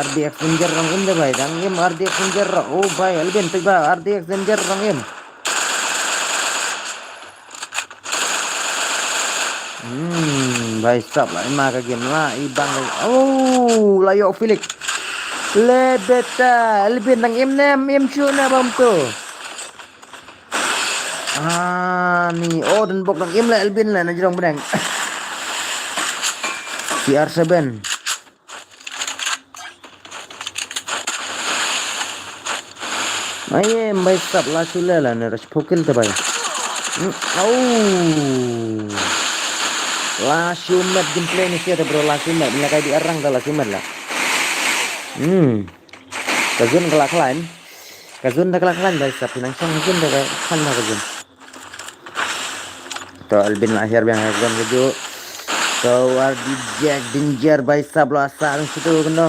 R D X Danger rong im de bhai, dang im R D X Danger rong. Oh bhai, Elvin peit ba R D X Danger rong im. Hmm, bhai sab la ima ka game la i bang. Oh, la ïoh Felix. Le beta, Elvin dang im ne, im shu ne bam tu. Ah, ni, oh, dan bok dang im la Elvin la na jrong bneng. C R seven. Ai em bhai sab la shu le la ne rush pokil te bhai. Hmm, au. La shu met gameplay ni sia te bro, la shu met. Ni la kai di arang te la shu met la. Hmm. Ka zone ka la khlain. Ka zone da ka la khlain bhai sab, pynang shong ka zone da ka khlain ma ka zone. To Elvin la hiar biang ha ka zone ka ju. To R D Jack Danger bhai sab la sa rang situ kendo.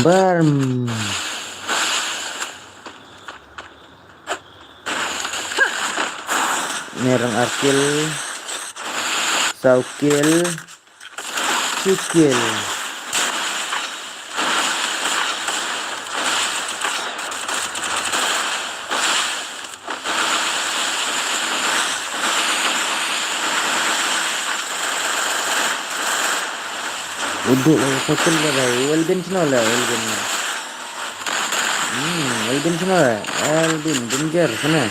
Barm. Nerang arkil. Saukil. Sikil. Udu, udu, udu, udu, udu, Elvin sino la, Elvin. Hmm, Elvin sino la, Elvin, Danger, sino.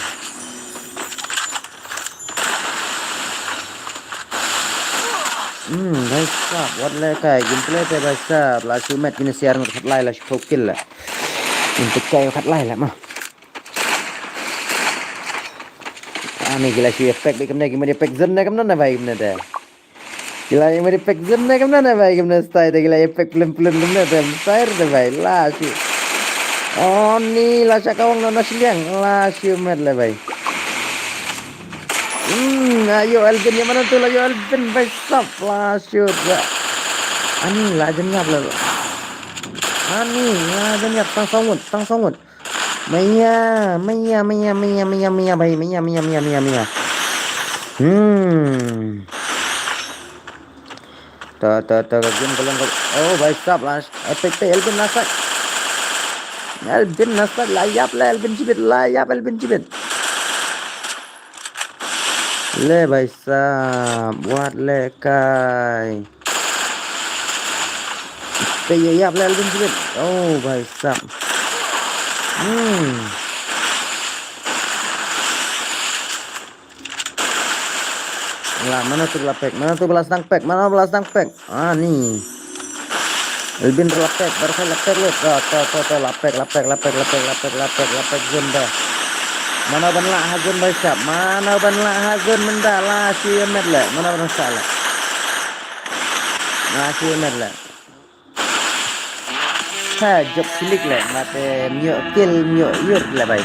Hmm, bhai sab, wat le kai, gameplay te bhai sab, la shu met kine siar ngut khatlai, la shu kill la. Gameplay kai khatlai la ma. Ani ki la shu effect bhai kamne, ki met effect zone ne kamne na bhai kamne te. Ki la ïa mari pek zem ne kamne ne bai, kamne style te ki la ïa pek plem plem kamne te style te bai, la shi. Oh ni la sha kawang na na shiliang, la shi met le bai. Hmm, ayo Elvin ïa mano tu la ïa Elvin bai sap la shi. Ani la jen ngap le. Ani la jen ngap tang songut, tang songut. Maya, maya, maya, maya, maya, maya, bai, maya, maya, maya, maya, maya. Hmm. Ta, ta, ta, ka game ka long ka. Oh, bai sap la. Epic te Elvin la sap. Elvin la sap, la ïap la Elvin jibit, la ïap Elvin jibit. Le bhai sahab, wat le kai. Te ïa ïap le Elvin Philip. Oh bhai sahab. Hmm. La, mano tu ba la pek, mano tu ba la sdang pek, mano ba la sdang pek. Ah, ni. Elvin la pek, baroh la pek lut. To, to, to, to, la pek, la pek, la pek, la pek, la pek, la pek, la pek zone da. Mano ban lah ha zone bhai sahab, mano ban lah ha zone mynta, la shi met le, mano ban sa le. La shi met le. Ha, jop silik le, mate miok kill, miok yur le bhai.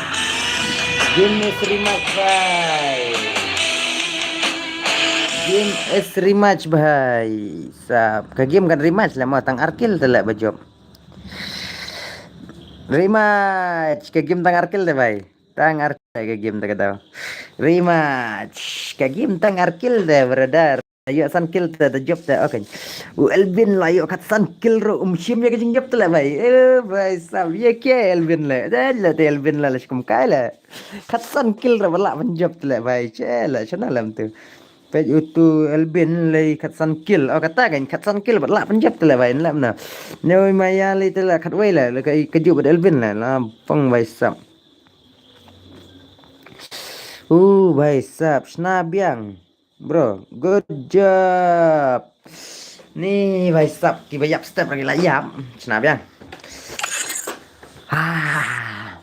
Game is rematch bhai. Game is rematch bhai. Sahab, ka game kan rematch le mo, tang ar kill te le ba jop. Rematch, ka game tang ar kill te bhai. Tang ar kill ka game te ka dau. Rematch, ka game tang ar kill te brother. Ïoh san kill te, te jop te, okay. U Elvin la ïoh kat san kill ruh, um shim ïa ka jingjop te le bhai. Eh, bhai sahab, ïa ke Elvin le. Te le te Elvin la, la shi kum kai le. Kat san kill ruh ba lah ban jop te le bhai. Che le, shana lem tu. Peit utu Elvin le kat san kill. Oh, kata kan kat san kill ba lah ban jop te le bhai. Lem na. Neu maya le te le kat wei le, le ka, ka jop bad Elvin le. La pang bhai sahab. Uh, bhai sahab, shna biang. Bro, good job. Ni bhai sahab, kiba ïap step lagi la ïap. Shna biang. Ah.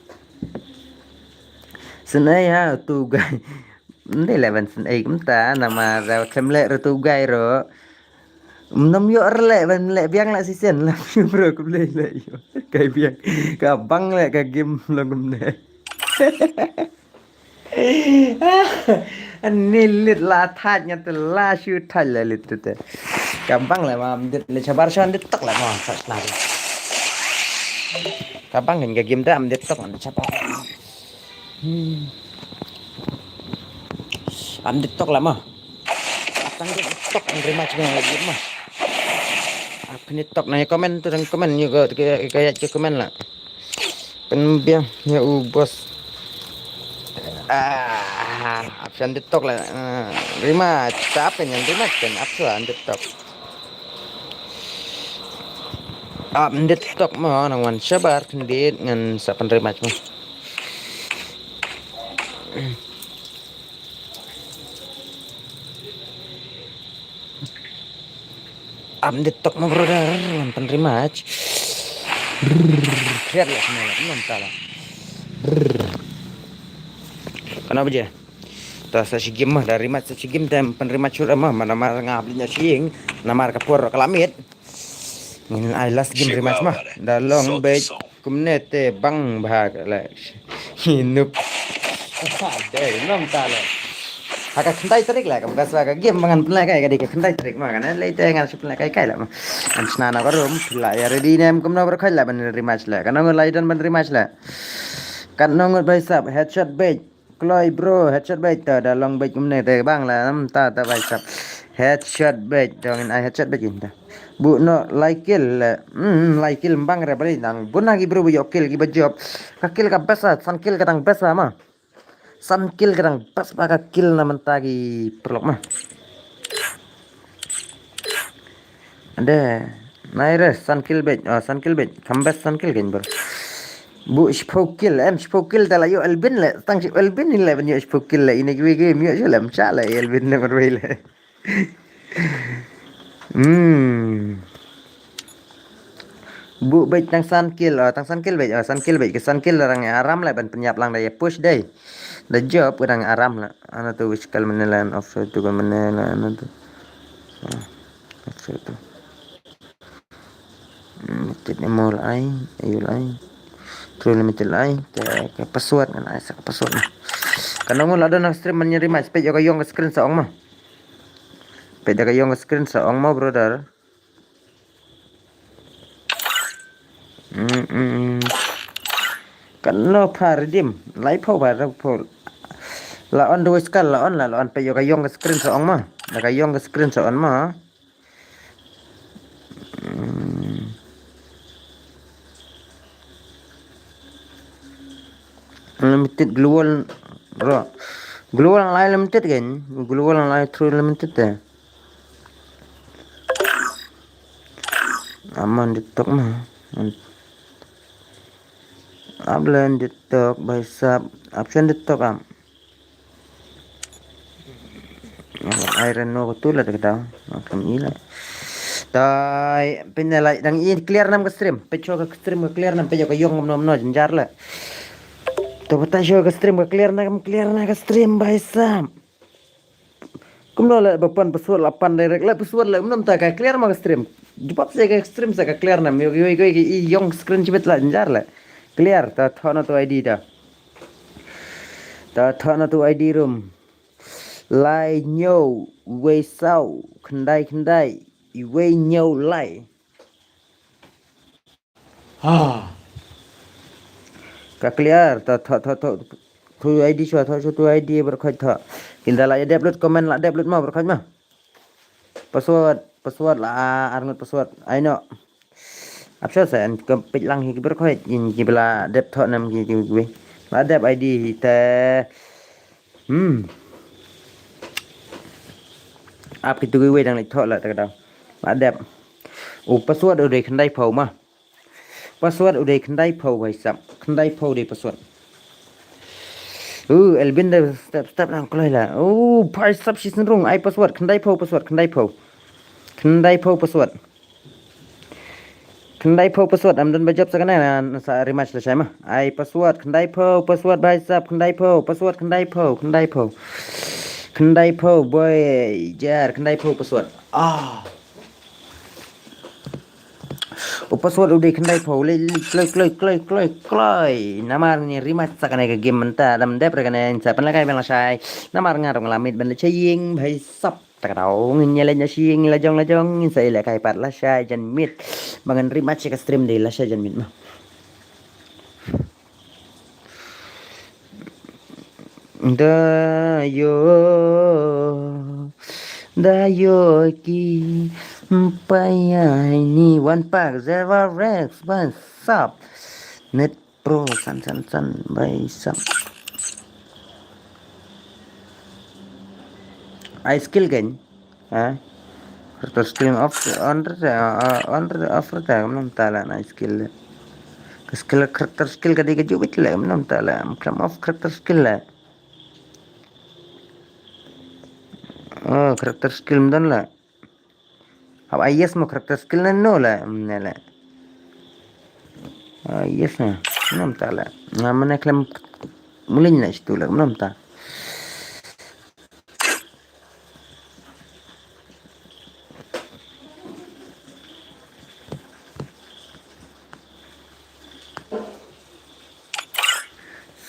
Snei ha tu guy. Ndei le ban snei kumta, namar da khlem leh ruh tu guy ruh. Mnam ïoh rleh ban leh biang la sisen la bro, khublei leh ïoh. Kai biang. Ka bang leh ka game long kumne. Ani lit la thait nga te la shu thait la lit te. Ka bang le ma am dit le chabar shan dit tok le ma sa sna. Ka bang ka game da am dit tok am chabar. Hmm. Am dit tok le ma. Tang dit tok am rematch ma la game ma. Ap ni tok na comment tu, dang comment ïa ka, ka, ka, ka comment la. Pynbiang ïa u boss. Ah, ap shan dit tok la. Ah, rematch, ta ap kan rematch kan ap shan dit tok. Ap dit tok mo, nang wan shabar khyndiat ngan sa pyn rematch mo. Am dit tok ma brother, wan pyn rematch. Brrr, kriat la sini la, nom tala. Brrr. Kana baje? Ta sa shi game ma, da rematch sa shi game, da pyn rematch shuh ma, mana mar nga bli nya shing, namar ka por ka la miet. Ngin ai last game rematch ma, da long beit. Kumne te bang bha ka le. Hi nup. Dei nom ta le. Ha ka khyndai tarik le, kam ka sa ka game ba ngan pynleh kai ka dei ka khyndai tarik ma, kan lei te ngan shu pynleh kai kai le ma. Ngan shna na ka room, phi la ïa ready ne em kumno bro, khoi le ban rematch le. Kan ngut la ïa don ban rematch le. Kan ngut bhai sahab, headshot beit. Kloi bro, headshot beit ta, da long beit kumne te bang la, nam ta ta bhai sahab. Headshot beit, dong in ai headshot beit in ta. Bu no lai kill le. Hmm, lai kill bang re bali nang. Bu na ki bro bu ïoh kill ki ba jop. Ka kill ka best la, san kill ka dang best la ma. San kill ka dang best ba ka kill na mynta ki paralok ma. Ade. Nai re, san kill beit. Oh, san kill beit. Kam best san kill kein bro. Bu shiphew kill, em shiphew kill ta la ïoh Elvin le. Tang shi Elvin ni le ban ïoh shiphew kill le. Ine kiwi kiwi ym ïoh shuh le, ym shah le Elvin le marwei le. Hmm. Bu beit tang san kill, oh, tang san kill beit, oh, san kill beit, ka san kill la rang aram le ban pynïap lang da ïa push dei. Da jop ka dang aram le. Ana tu wish kal mane la, off tu ka mane la, ana tu. Ah, off tu. Limited ammo la ai, ayu la ai. True limited la ai, te ka password ngan ai sa ka password. Kan ngut la don na stream man ïa rematch, peit ïa ka ïong ka screen sa ong ma. Peit ïa ka ïong ka screen sa ong ma brother. Mm, mm, mm. Kan no pha redeem, lai pho ba ra pho. La on do skal la on la, la on peit ïa ka ïong ka screen sa ong ma. Da ka ïong ka screen sa on ma. Hmm. Unlimited global, bro. Global Online Limited kan? Global Online through Limited te. Aman TikTok ma. Ap len TikTok, bhai sab. Option TikTok am. Ai ren no ko tu la ta ka dau. Kam i la. Tai pynne la dang i clear nam ka stream. Pe cho ka stream ka clear nam, pe cho ka yong nam no jynjar la. To bata cho ka stream ka clear na, kam clear na ka stream, bhai sab. Kumno la ba pan password la pan direct la password la, um, nam ta ka clear ma ka stream. Jubab sa ka stream sa ka clear nam. Yo yo yo i yong screen chibit la jynjar la. Clear, ta thoh na tu I D ta. Ta thoh na tu I D room. Lai hynñiew wei saw khyndai khyndai wei hynñiew lai. Ha. Ka clear, ta thoh thoh thoh tu I D shuwa, thoh shuwa tu I D baroh khoit thoh. Kin da la ïa dep lut comment, la dep lut ma baroh khoit ma. Password, password la ar ngut password. Ai no. Ap shuwa sa, yn ka peit lang hi ki baroh khoit, yn ki ba la dep thoh nam ki, ki, ki. La dep I D hi te. Hmm. Ap ki tu ki wei dang leit thoh la ta ka dau. La dep. U password u dei khyndai phew ma. Password u dei khyndai phew, bhai sab. Khyndai phew dei password. U Elvin da step step nang kloi la. U bhai sab shi synrung, ai password khyndai phew password, khyndai phew. Khyndai phew password. Khyndai phew password, am don ba jop sa kane na sa rematch la shai ma. Ai password khyndai phew password, bhai sab, khyndai phew password, khyndai phew, khyndai phew. Khyndai phew boy jar, khyndai phew password. Ah. U password u dei khyndai phew, le, le, kloi, kloi, kloi, kloi, kloi. Namar ngi rematch sa kane ka game mynta, dam dep re kane, sa pynlehkai biang lashai. Namar nga ruh nga la miet ban leit sha ïing, bhai sab. Ta ka dau ngin ïa leit sha ïing lajong lajong, ngin sa ïalehkai pat lashai janmiet. Ba ngan rematch ka stream dei lashai janmiet ma. Da yo, da yo ki pai ai ni one pack zero Rex, bhai sab. Net Pro san san san, bhai sab. Ai skill kan? Ha? Character skill off, on re, uh, on re, off re ta, kam nam ta la na skill. Ka skill, character skill ka dei ka jubit la, kam nam ta la, kam off character skill la. Oh, character skill mdan la. Hap ai yes mo character skill na no la, mm, na la. Ah, yes na, nam ta la. Nga mana klem mulin na situ la, nam ta.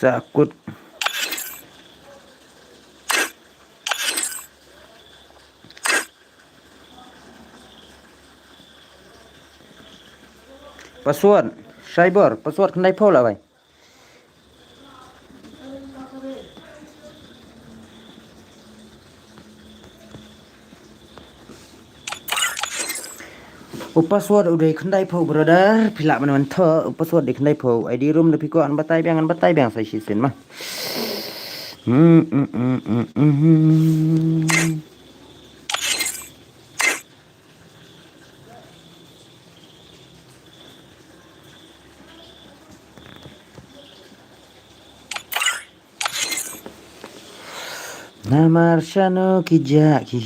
Sakut. Password, cyber, password khyndai phew la bai. U password u dei khyndai phew, brother. Phi lah ban wan thoh, u password dei khyndai phew. I D room da phi kwah ngan batai biang, ngan batai biang sa shisien ma. Hmm, hmm, hmm, hmm, hmm. Namar shano ki jah ki.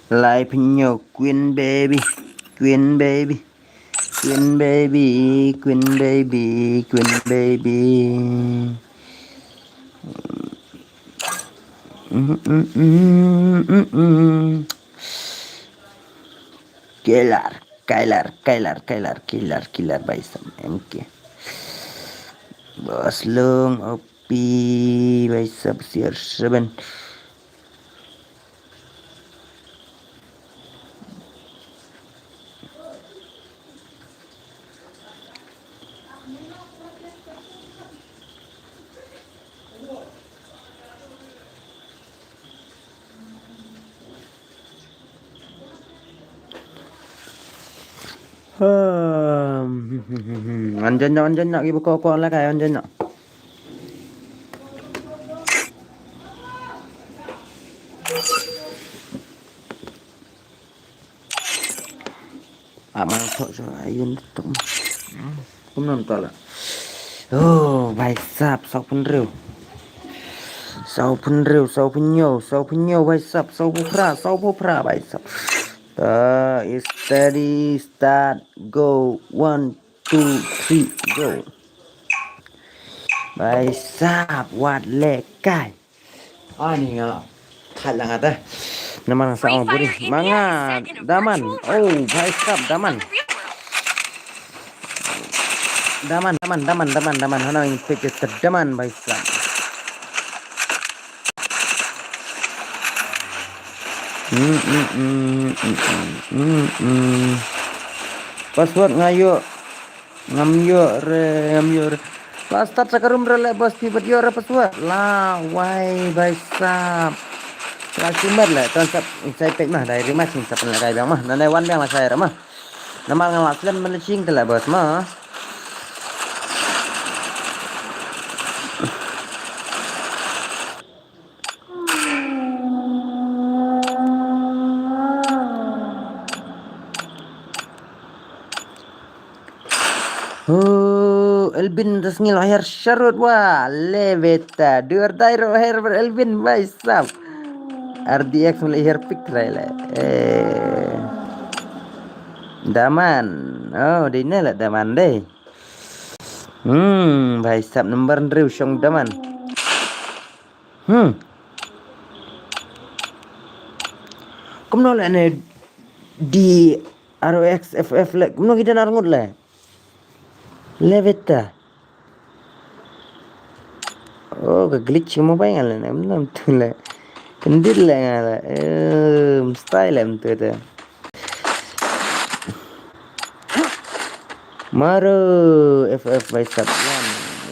Lai pynyo Queen Baby, Queen Baby, Queen Baby, Queen Baby, Queen Baby. Mm, mm, mm, mm, mm. Killer, killer, killer, killer, killer, killer, bhai sab, M K. Boss Lung, O P, bhai sab, C R seven. Hmm. Anjan na, anjan na, kiba ko ko la kai anjan na. Ah, ma thok so ayun tok. Kumno mynta la. Oh, bhai sahab, saw phew hynriew. Saw phew hynriew, saw phew hynñiew, saw phew hynñiew, bhai sahab, saw phew phra, saw phew phra, bhai sahab. Ta, steady, start, go. One, two, three, go. Bhai sahab, wat le kai. Ani nga thait lang ata. Namar nga sa ong buri. Ma nga daman. Oh, bhai sahab, daman. Daman, daman, daman, daman, daman. Hana ing pek ta daman, bhai sahab. Hmm, hmm, hmm, hmm, hmm, hmm, hmm. Password nga ïoh. Ngam ïoh re, ngam ïoh re. La start sa ka room re le, boss, phi bad ïoh re password. La wai, bhai sahab. La shimet le, ton sap, sai pek mah, dai rematch sap le kai biang mah. Nanai wan biang la sai re mah. Namar nga la slem ban le ching te le, boss, mah. Oh, Elvin, ta sngi lo her sharut wa, leveta. Dur dai ro her ber Elvin, bhai sahab. R D X mulai her pick rai le. Eh. Daman. Oh, dei ne la daman dei. Hmm, bhai sahab number hynriew shong daman. Hmm. Kumno le ne D R O X F F le. Kumno ki don ar ngut le. Leveta. Oh, ka glitch ka mobile nga le ne. Kumno tu le. Kendit le nga le. Eh, style em tu te. Maro F F bhai sahab.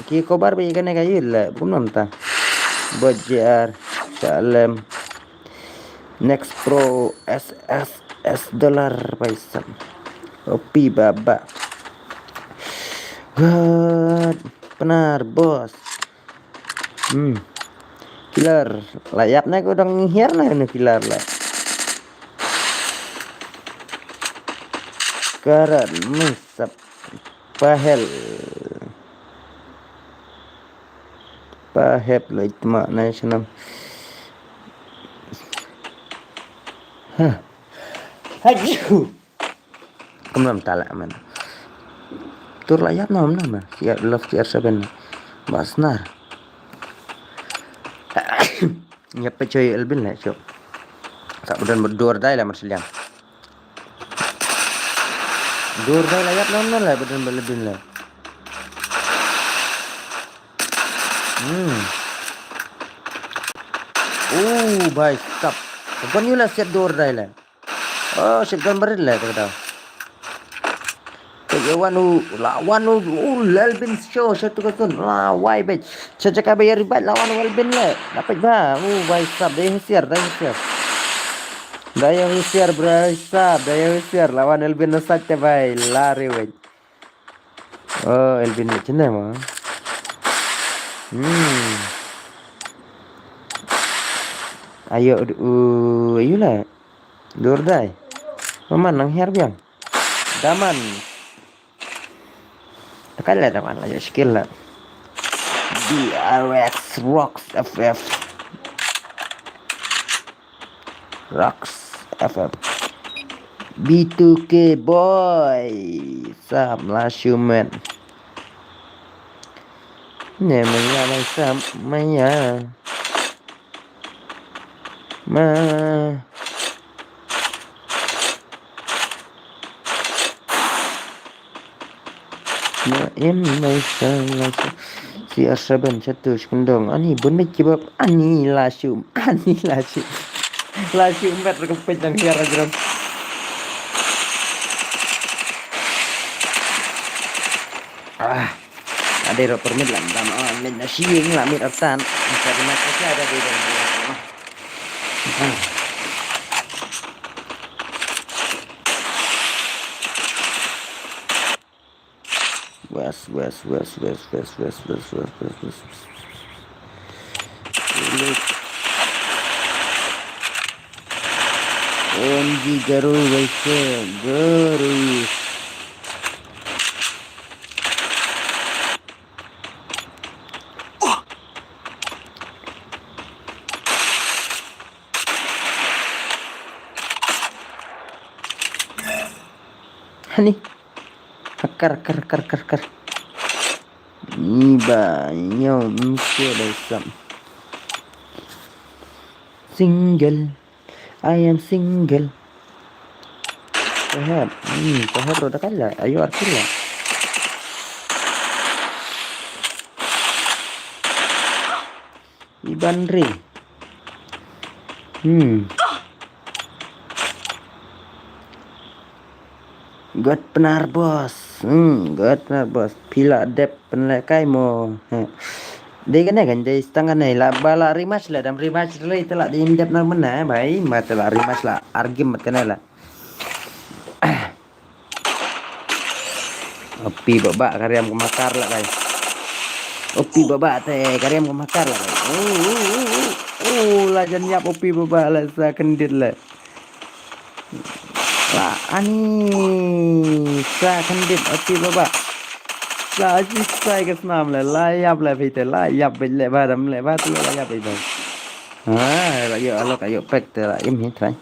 Ki kobar bhai kane ka yul la. Kumno mynta. Bot J R. Salem. Next Pro S S S dollar bhai sahab. O P baba. God. Pnar boss. Hmm. Killer. La ïap na ko dang hiar na ko killer la. Karat mesap. Pahel. Pahep la itma na shanam. Hah. Haju. Kumno mynta la man. Tur la ïap na mynta man. Siap love C R seven. Basnar. Ïap pe choi Elvin la chop. Sa udan berdor dai la mar seliang. Dur dai la ïap na mynta la ba don ba Elvin la. Hmm. Oh, bhai sahab. Ban yu la siat dur dai la. Oh, shit, gan barit la kata. Ka ïa wan u, la wan u, u Elvin show, show tu ka tun. La wai bej. Cha cha ka ba ïa ribat la wan u Elvin la. Dapat ba. Oh, bhai sahab, dai husiar, dai husiar. Dai husiar, bhai sahab, dai husiar. La wan Elvin na sat te bhai, la re bej. Oh, Elvin ni chene ma. Hmm. Ayo, u, ayo la. Dur dai. Maman nang hiar biang. Daman. Takal la daman la skill la. D R X Rocks F F. Rocks F F. B two K boy. Sam la shumet. Ne maya mai sam maya. Ma. Ma em mai sam la. Si asaban satu sekundong. Ani bun mai kibab. Ani la shum. Ani la shum. La shum bet rekepet dan hiar aja. Ah. Ada ro permit lah, dam, oh, lin na sieng lah, mit artan. Bisa di mat kasi ada di dalam. Ah. West, west, west, west, west, west, west, west, west, west. Elite. O M G, Garo, west, Garo. Hani. Kar, kar, kar, kar, kar. Ni ba, nyo, mke da sam. Single. I am single. Perhaps. Hmm, perhaps ro da kala. Ayo, arkila. Iban ri. Hmm. God Pnar Boss. Hmm, God Pnar Boss. Phi la dep pynlehkai mo. Heh. Dei kane kan, dei stang kane la ba la rematch la, dang rematch la, te la dei dep nar mynne, bhai, ma te la rematch la, ar game mat kane la. Opi baba kariam ka makar la kai. Opi baba te kariam ka makar la kai. Oh, oh, oh, oh. Oh, la jan yap opi baba la sa kendit la. La ani sa kendit opi baba. Sa ji sai ka snam la, la yap la phi te, la yap bit le ba dam le ba tu la yap bit ba. Ha, la yo alok ayo pek te la im hi trai.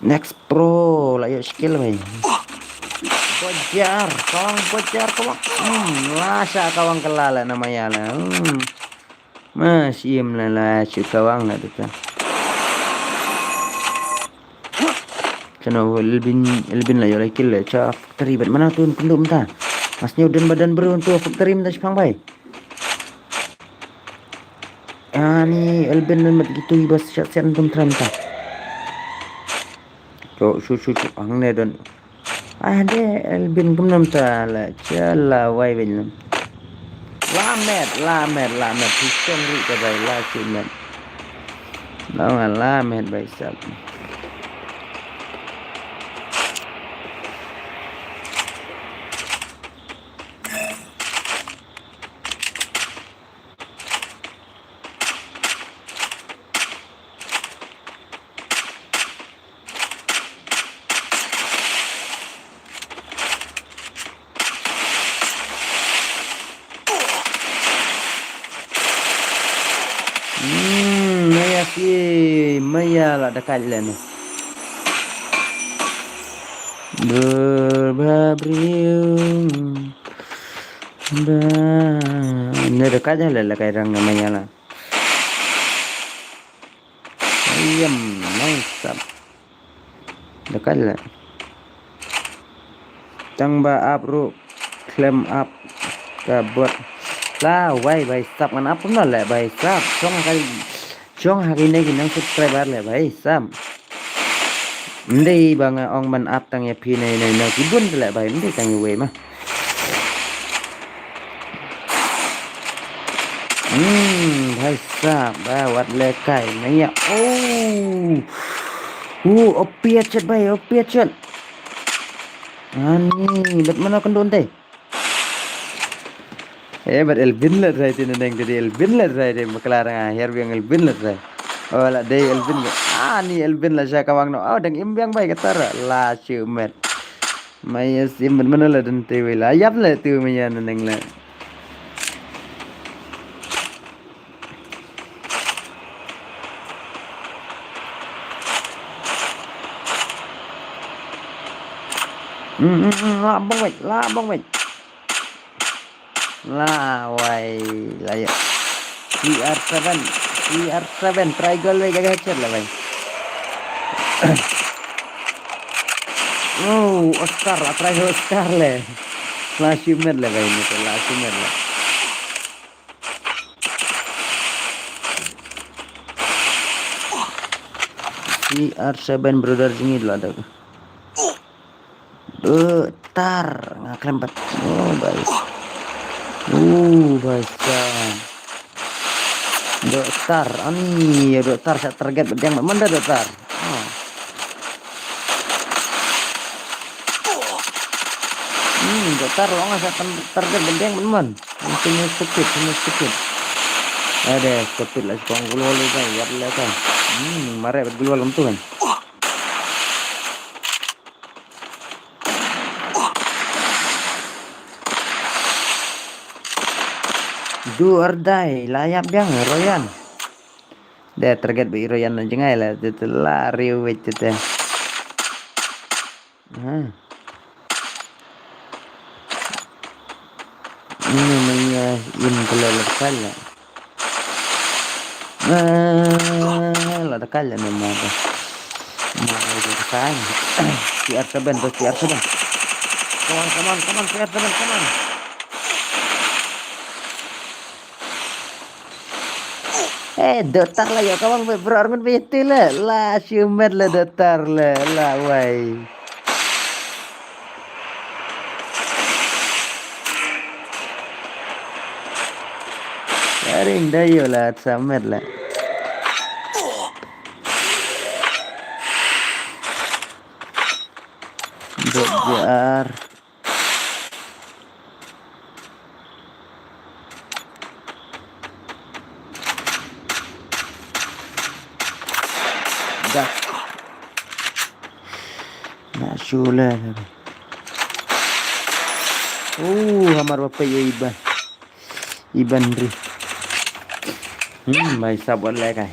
Next pro la yo skill bhai. Bojar, kawang bojar kawang. Hmm, la sha kawang kala la namaya la. Hmm. Ma shim la la shu kawang la deta. Chano Elvin, Elvin la yo la kill la cha factory bat mana tun pendum ta. Mas nyu den badan bro tu factory menta shipang bhai. Ani Elvin mat gitu ibas shat sen tum tram ta. Ko shu shu shu ang ne don. Ah de Elvin kumnam ta la cha la wai ben lam. La met, la met, la met. Hi chong ri ka bai la chi met. La nga la met bai sap. Hmm, maya si, maya la dekat le ni. Berbabriu. Ba, ne dekat le la kai rang maya la. Ayam, nice up. Dekat le. Tang ba ap ru klem ap ka bot. La wai bai sap ngan ap kumno le bai sap. Jong ha kai jong ha kine ki nang subscriber le bai sap. Ndei ba nga ong ban ap tang ya phi nei nei na ki bun le bai ndei tang ya wei ma. Hmm, bhai sahab, ba wat le kai na ya. Oh. Uh, opia chet bhai, opia chet. Ani, bat mana kendon te. Eh, bat Elvin la try te neng te Elvin la try te makla ranga her biang Elvin la try. Oh, la dei Elvin ke. Ani Elvin la sha kawang no. Oh, dang im biang bhai kata ra. La chu met. Maya sim ban mana la dan te wei la yap la tu maya na neng la. Hmm, hmm, hmm, la bong wei, la bong wei. La wai la ya. C R seven, C R seven, triangle le ga headshot le bhai. Oh, Oscar, la try Oscar le. La shimet le bhai ni, la shimet le. C R seven brother jingit la dak. Doktor nga klem pat. Oh, bhai. Oh, bhai sahab. Doktor, ani ya doktor sa target bedeng manda doktor. Oh. Hmm, da tar long sa kan target bendeng ben mon. Ini stupid, ini stupid. Ada stupid lah, si kawang gloo wall ïa ka. Hmm, mareh bad gloo wall kumtu kan. Do or die, la ïap biang Royan. Dei target ba i Royan na jngai la, te te la riewit te te. Ha. Ini namanya in kala la kala. Ah, la kala nama tu. Ma ai tu kan. C R seven tu, C R seven. Come on, come on, come on, C R seven, come on. Eh, dotar la ïa kawang be bro arngut be tu la. La shimet la dotar la. La wai. Karing da ïoh la samet la. Dot J R. Dah. Na shula. Oh, hamar bapa ya iban. Iban ri. Hmm, mai sab wat lai kai.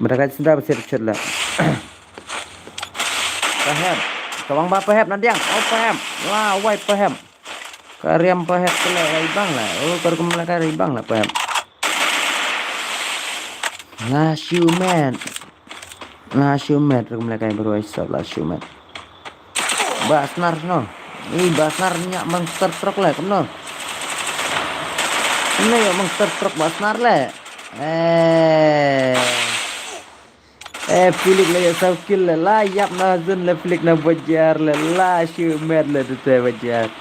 Mereka cinta bersih bersih lah. Paham. Kawang ba paham nandiang. Oh, paham. Wah, wai paham. Kariam paham kele rai bang lah. Oh, kar kumla kari bang lah paham. Last you man. Last you man. Kumla kai baru ai sab last you man. Ba snar no. Ih, ba snar nyak monster truck le kumno. Kumno ïa monster truck ba snar le. Eh. Eh, Felix la ïa saw kill la, la ïap na zone la Felix na bajar la, la shimet la tete bajar.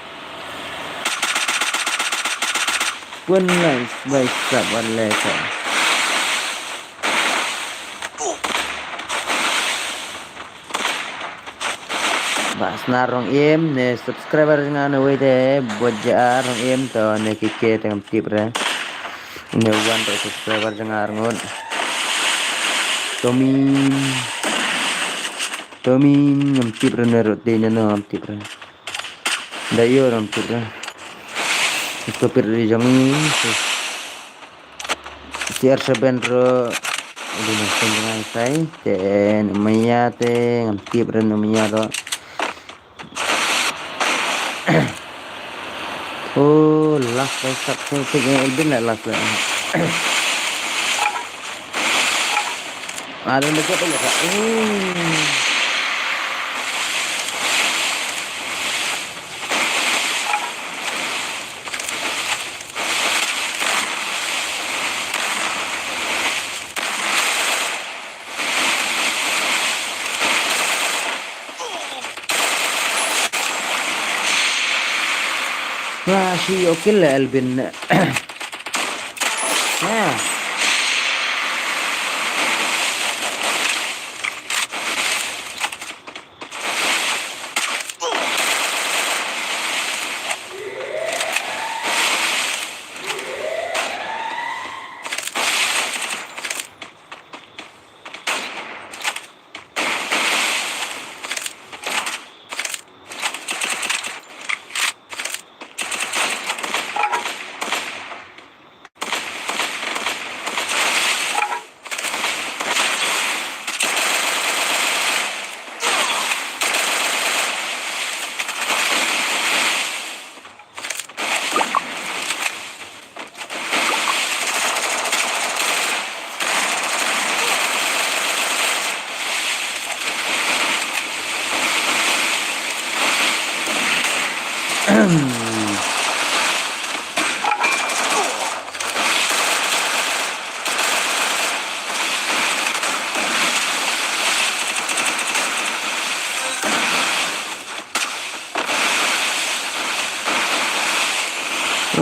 Pun la bai sab wan le ka. Ba snar rong im ne subscriber nga ne wei te bajar rong im to ne kike te ngam tip re. Ne wan to subscriber jong nga arngut. Tomin. Tomin ngam tip re ne rot de ne no ngam tip re. Da ïoh ngam tip re. Stupid re jong ngi. C R seven ro. Adi na sen jong ngai sai. Te ne maya te ngam tip re ne maya ro. Oh, last bai sab tu tik eh, Elvin lah last lah. Ada dekat tu lah. Oh. Wah, si okil lah Elvin. Ha.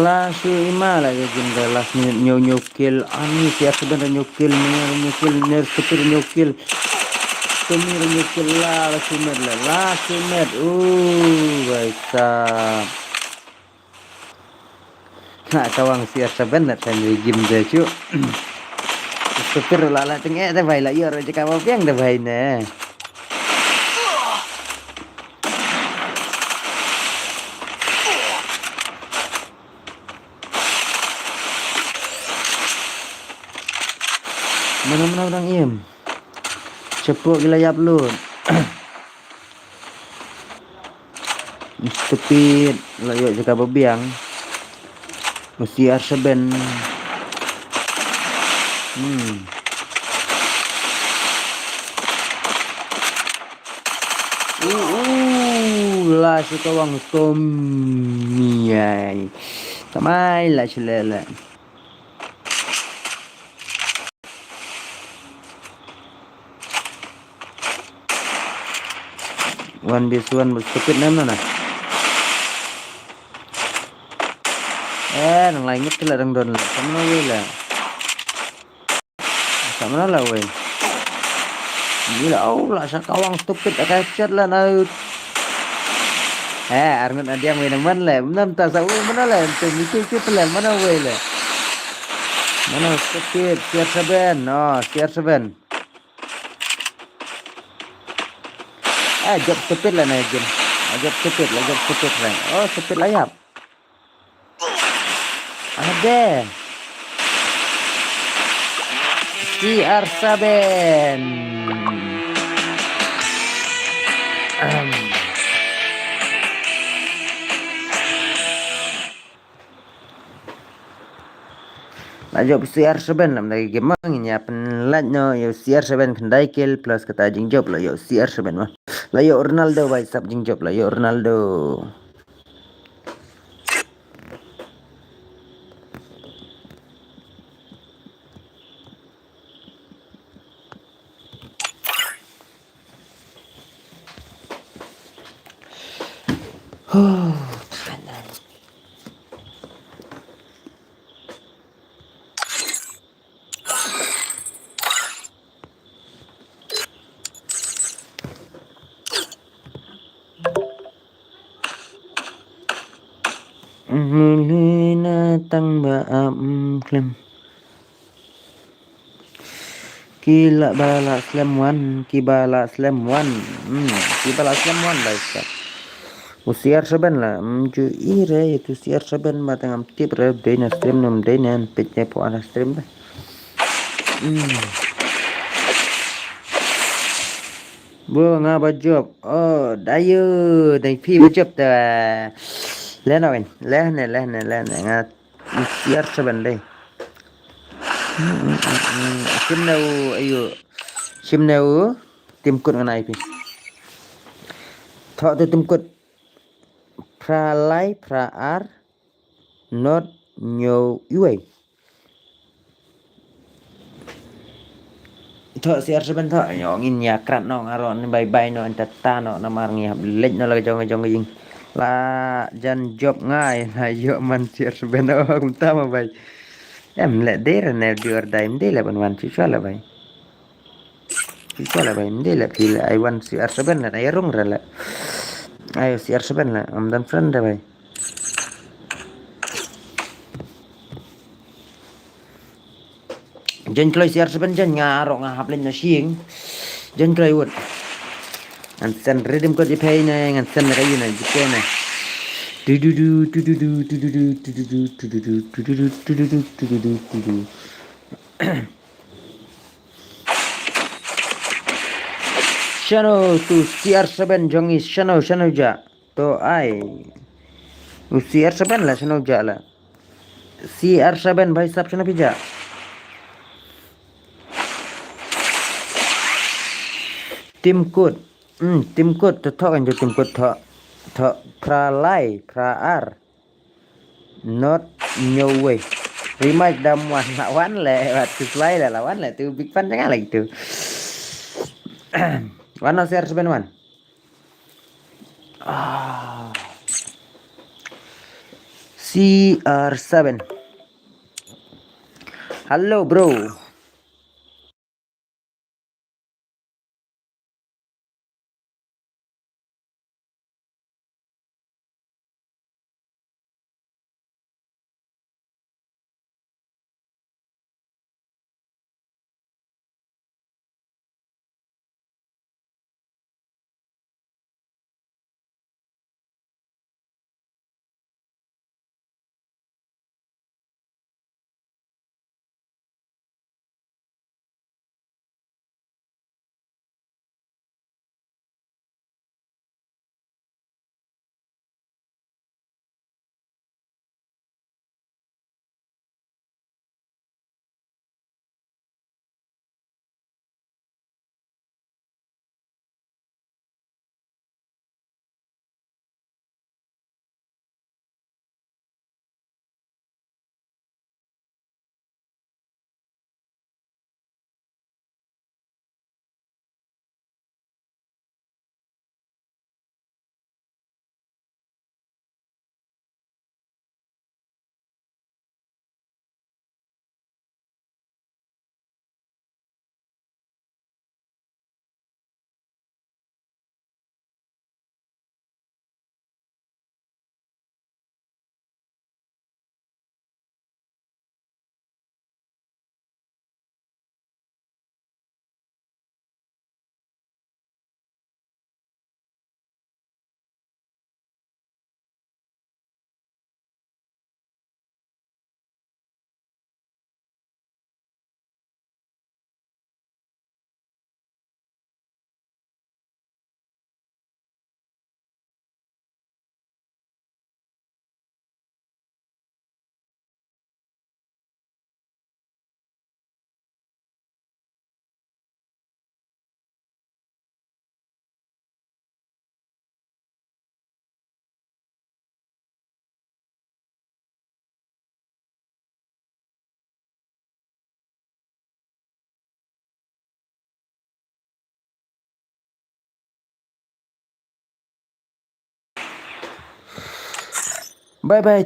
Last ïa i ma la ka jin ka last minute ñiew ñiew kill. Ani si accident ñiew kill, ñiew ñiew kill, ner stupid ñiew kill. Tumi rung ïa ki la, la shimet la, la shimet. Uh, bhai sahab. Na kawang C R seven na tang ri gim de chu. Stupid la la teng eh de bhai la ïoh ro jaka ba biang de bhai ne. Mano mano dang im. Chapoh ki la ïap lut. Stupid, la ïoh jaka ba biang. U C R seven. Hmm. Uh, uh, la shi kawang Tommy ai. Tamai la shi lele. One v one ba stupid nam na na. Eh, nang lai ngut la dang don la. Sa mano wei la. Sa mano la wei. Ni la au la sa kawang stupid aka chat la na. Eh, arngut adiang wei na man le. Nam ta sa wei mano le. Tem itu itu le mano wei le. Mano stupid. C R seven. No, C R seven. Ah, jop stupid la na game. Ah, jop stupid la, jop stupid la. Oh, stupid la ïap. Ade. C R seven. Ahem. La jop C R seven lam da game ma ngin ïa pynlait noh ïa C R seven khyndai kill plus kata jingjop la ïa C R seven ma. La ïa Ronaldo bhai sahab jingjop la ïa Ronaldo. Mlina tang ba ap khlem. Ki la ba la slem wan, ki ba la slem wan. Hmm, ki ba la slem wan bhai sahab. U C R seven la, hmm, ju i re, tu C R seven ma tang am tip re, dei na stream nam dei na pit ne po ana stream re. Hmm. Bo nga ba jop. Oh, dayo, dai phi ba jop ta. Le na wen, le ne, le ne, le ne nga. C R seven dei. Shim ne u ayu. Shim ne u. Tim kut ngan ai phi. Thoh tu tim kut. Phra lai, phra ar. Not ñiew iwei. Thoh C R seven thoh, ïa ngin ïa krat noh nga ruh ni bye bye noh, ynta ta noh namar ngi hap leit noh la ka jong ka jong ka ïing. La jan jop ngai la ïoh man C R seven oh kumta ma bhai. Em leh dei re ne do or die, em dei leh ban wan shuwa shuwa leh bhai. Shuwa shuwa leh bhai, em dei leh phi leh ai wan C R seven leh ai rung re leh. Ai C R seven leh, am don friend re bhai. Jan kloi C R seven jan nga ruh nga hap leit na shing. Jan kloi wut. Ngan send riddim kot ïa phi ne, ngan send na ka ïu na ïa phi ne. Du du du, du du du, du du du, du du du, du du du, du du du, du du du, du du du, du du du, du du. Shano tu C R seven jong i, shano, shano ja. To ai. U C R seven la shano ja la. C R seven bhai sahab shano phi ja. Tim kut. Hmm, tim kut to thoh kan jo tim kut thoh. Thoh phra lai, phra ar. Not ñiew wei. Rematch dam wan la wan leh, wat tu slai leh la wan leh tu big fan jang lagi tu. Wan no C R seven wan. Ah. C R seven. Hello bro. Bye bye.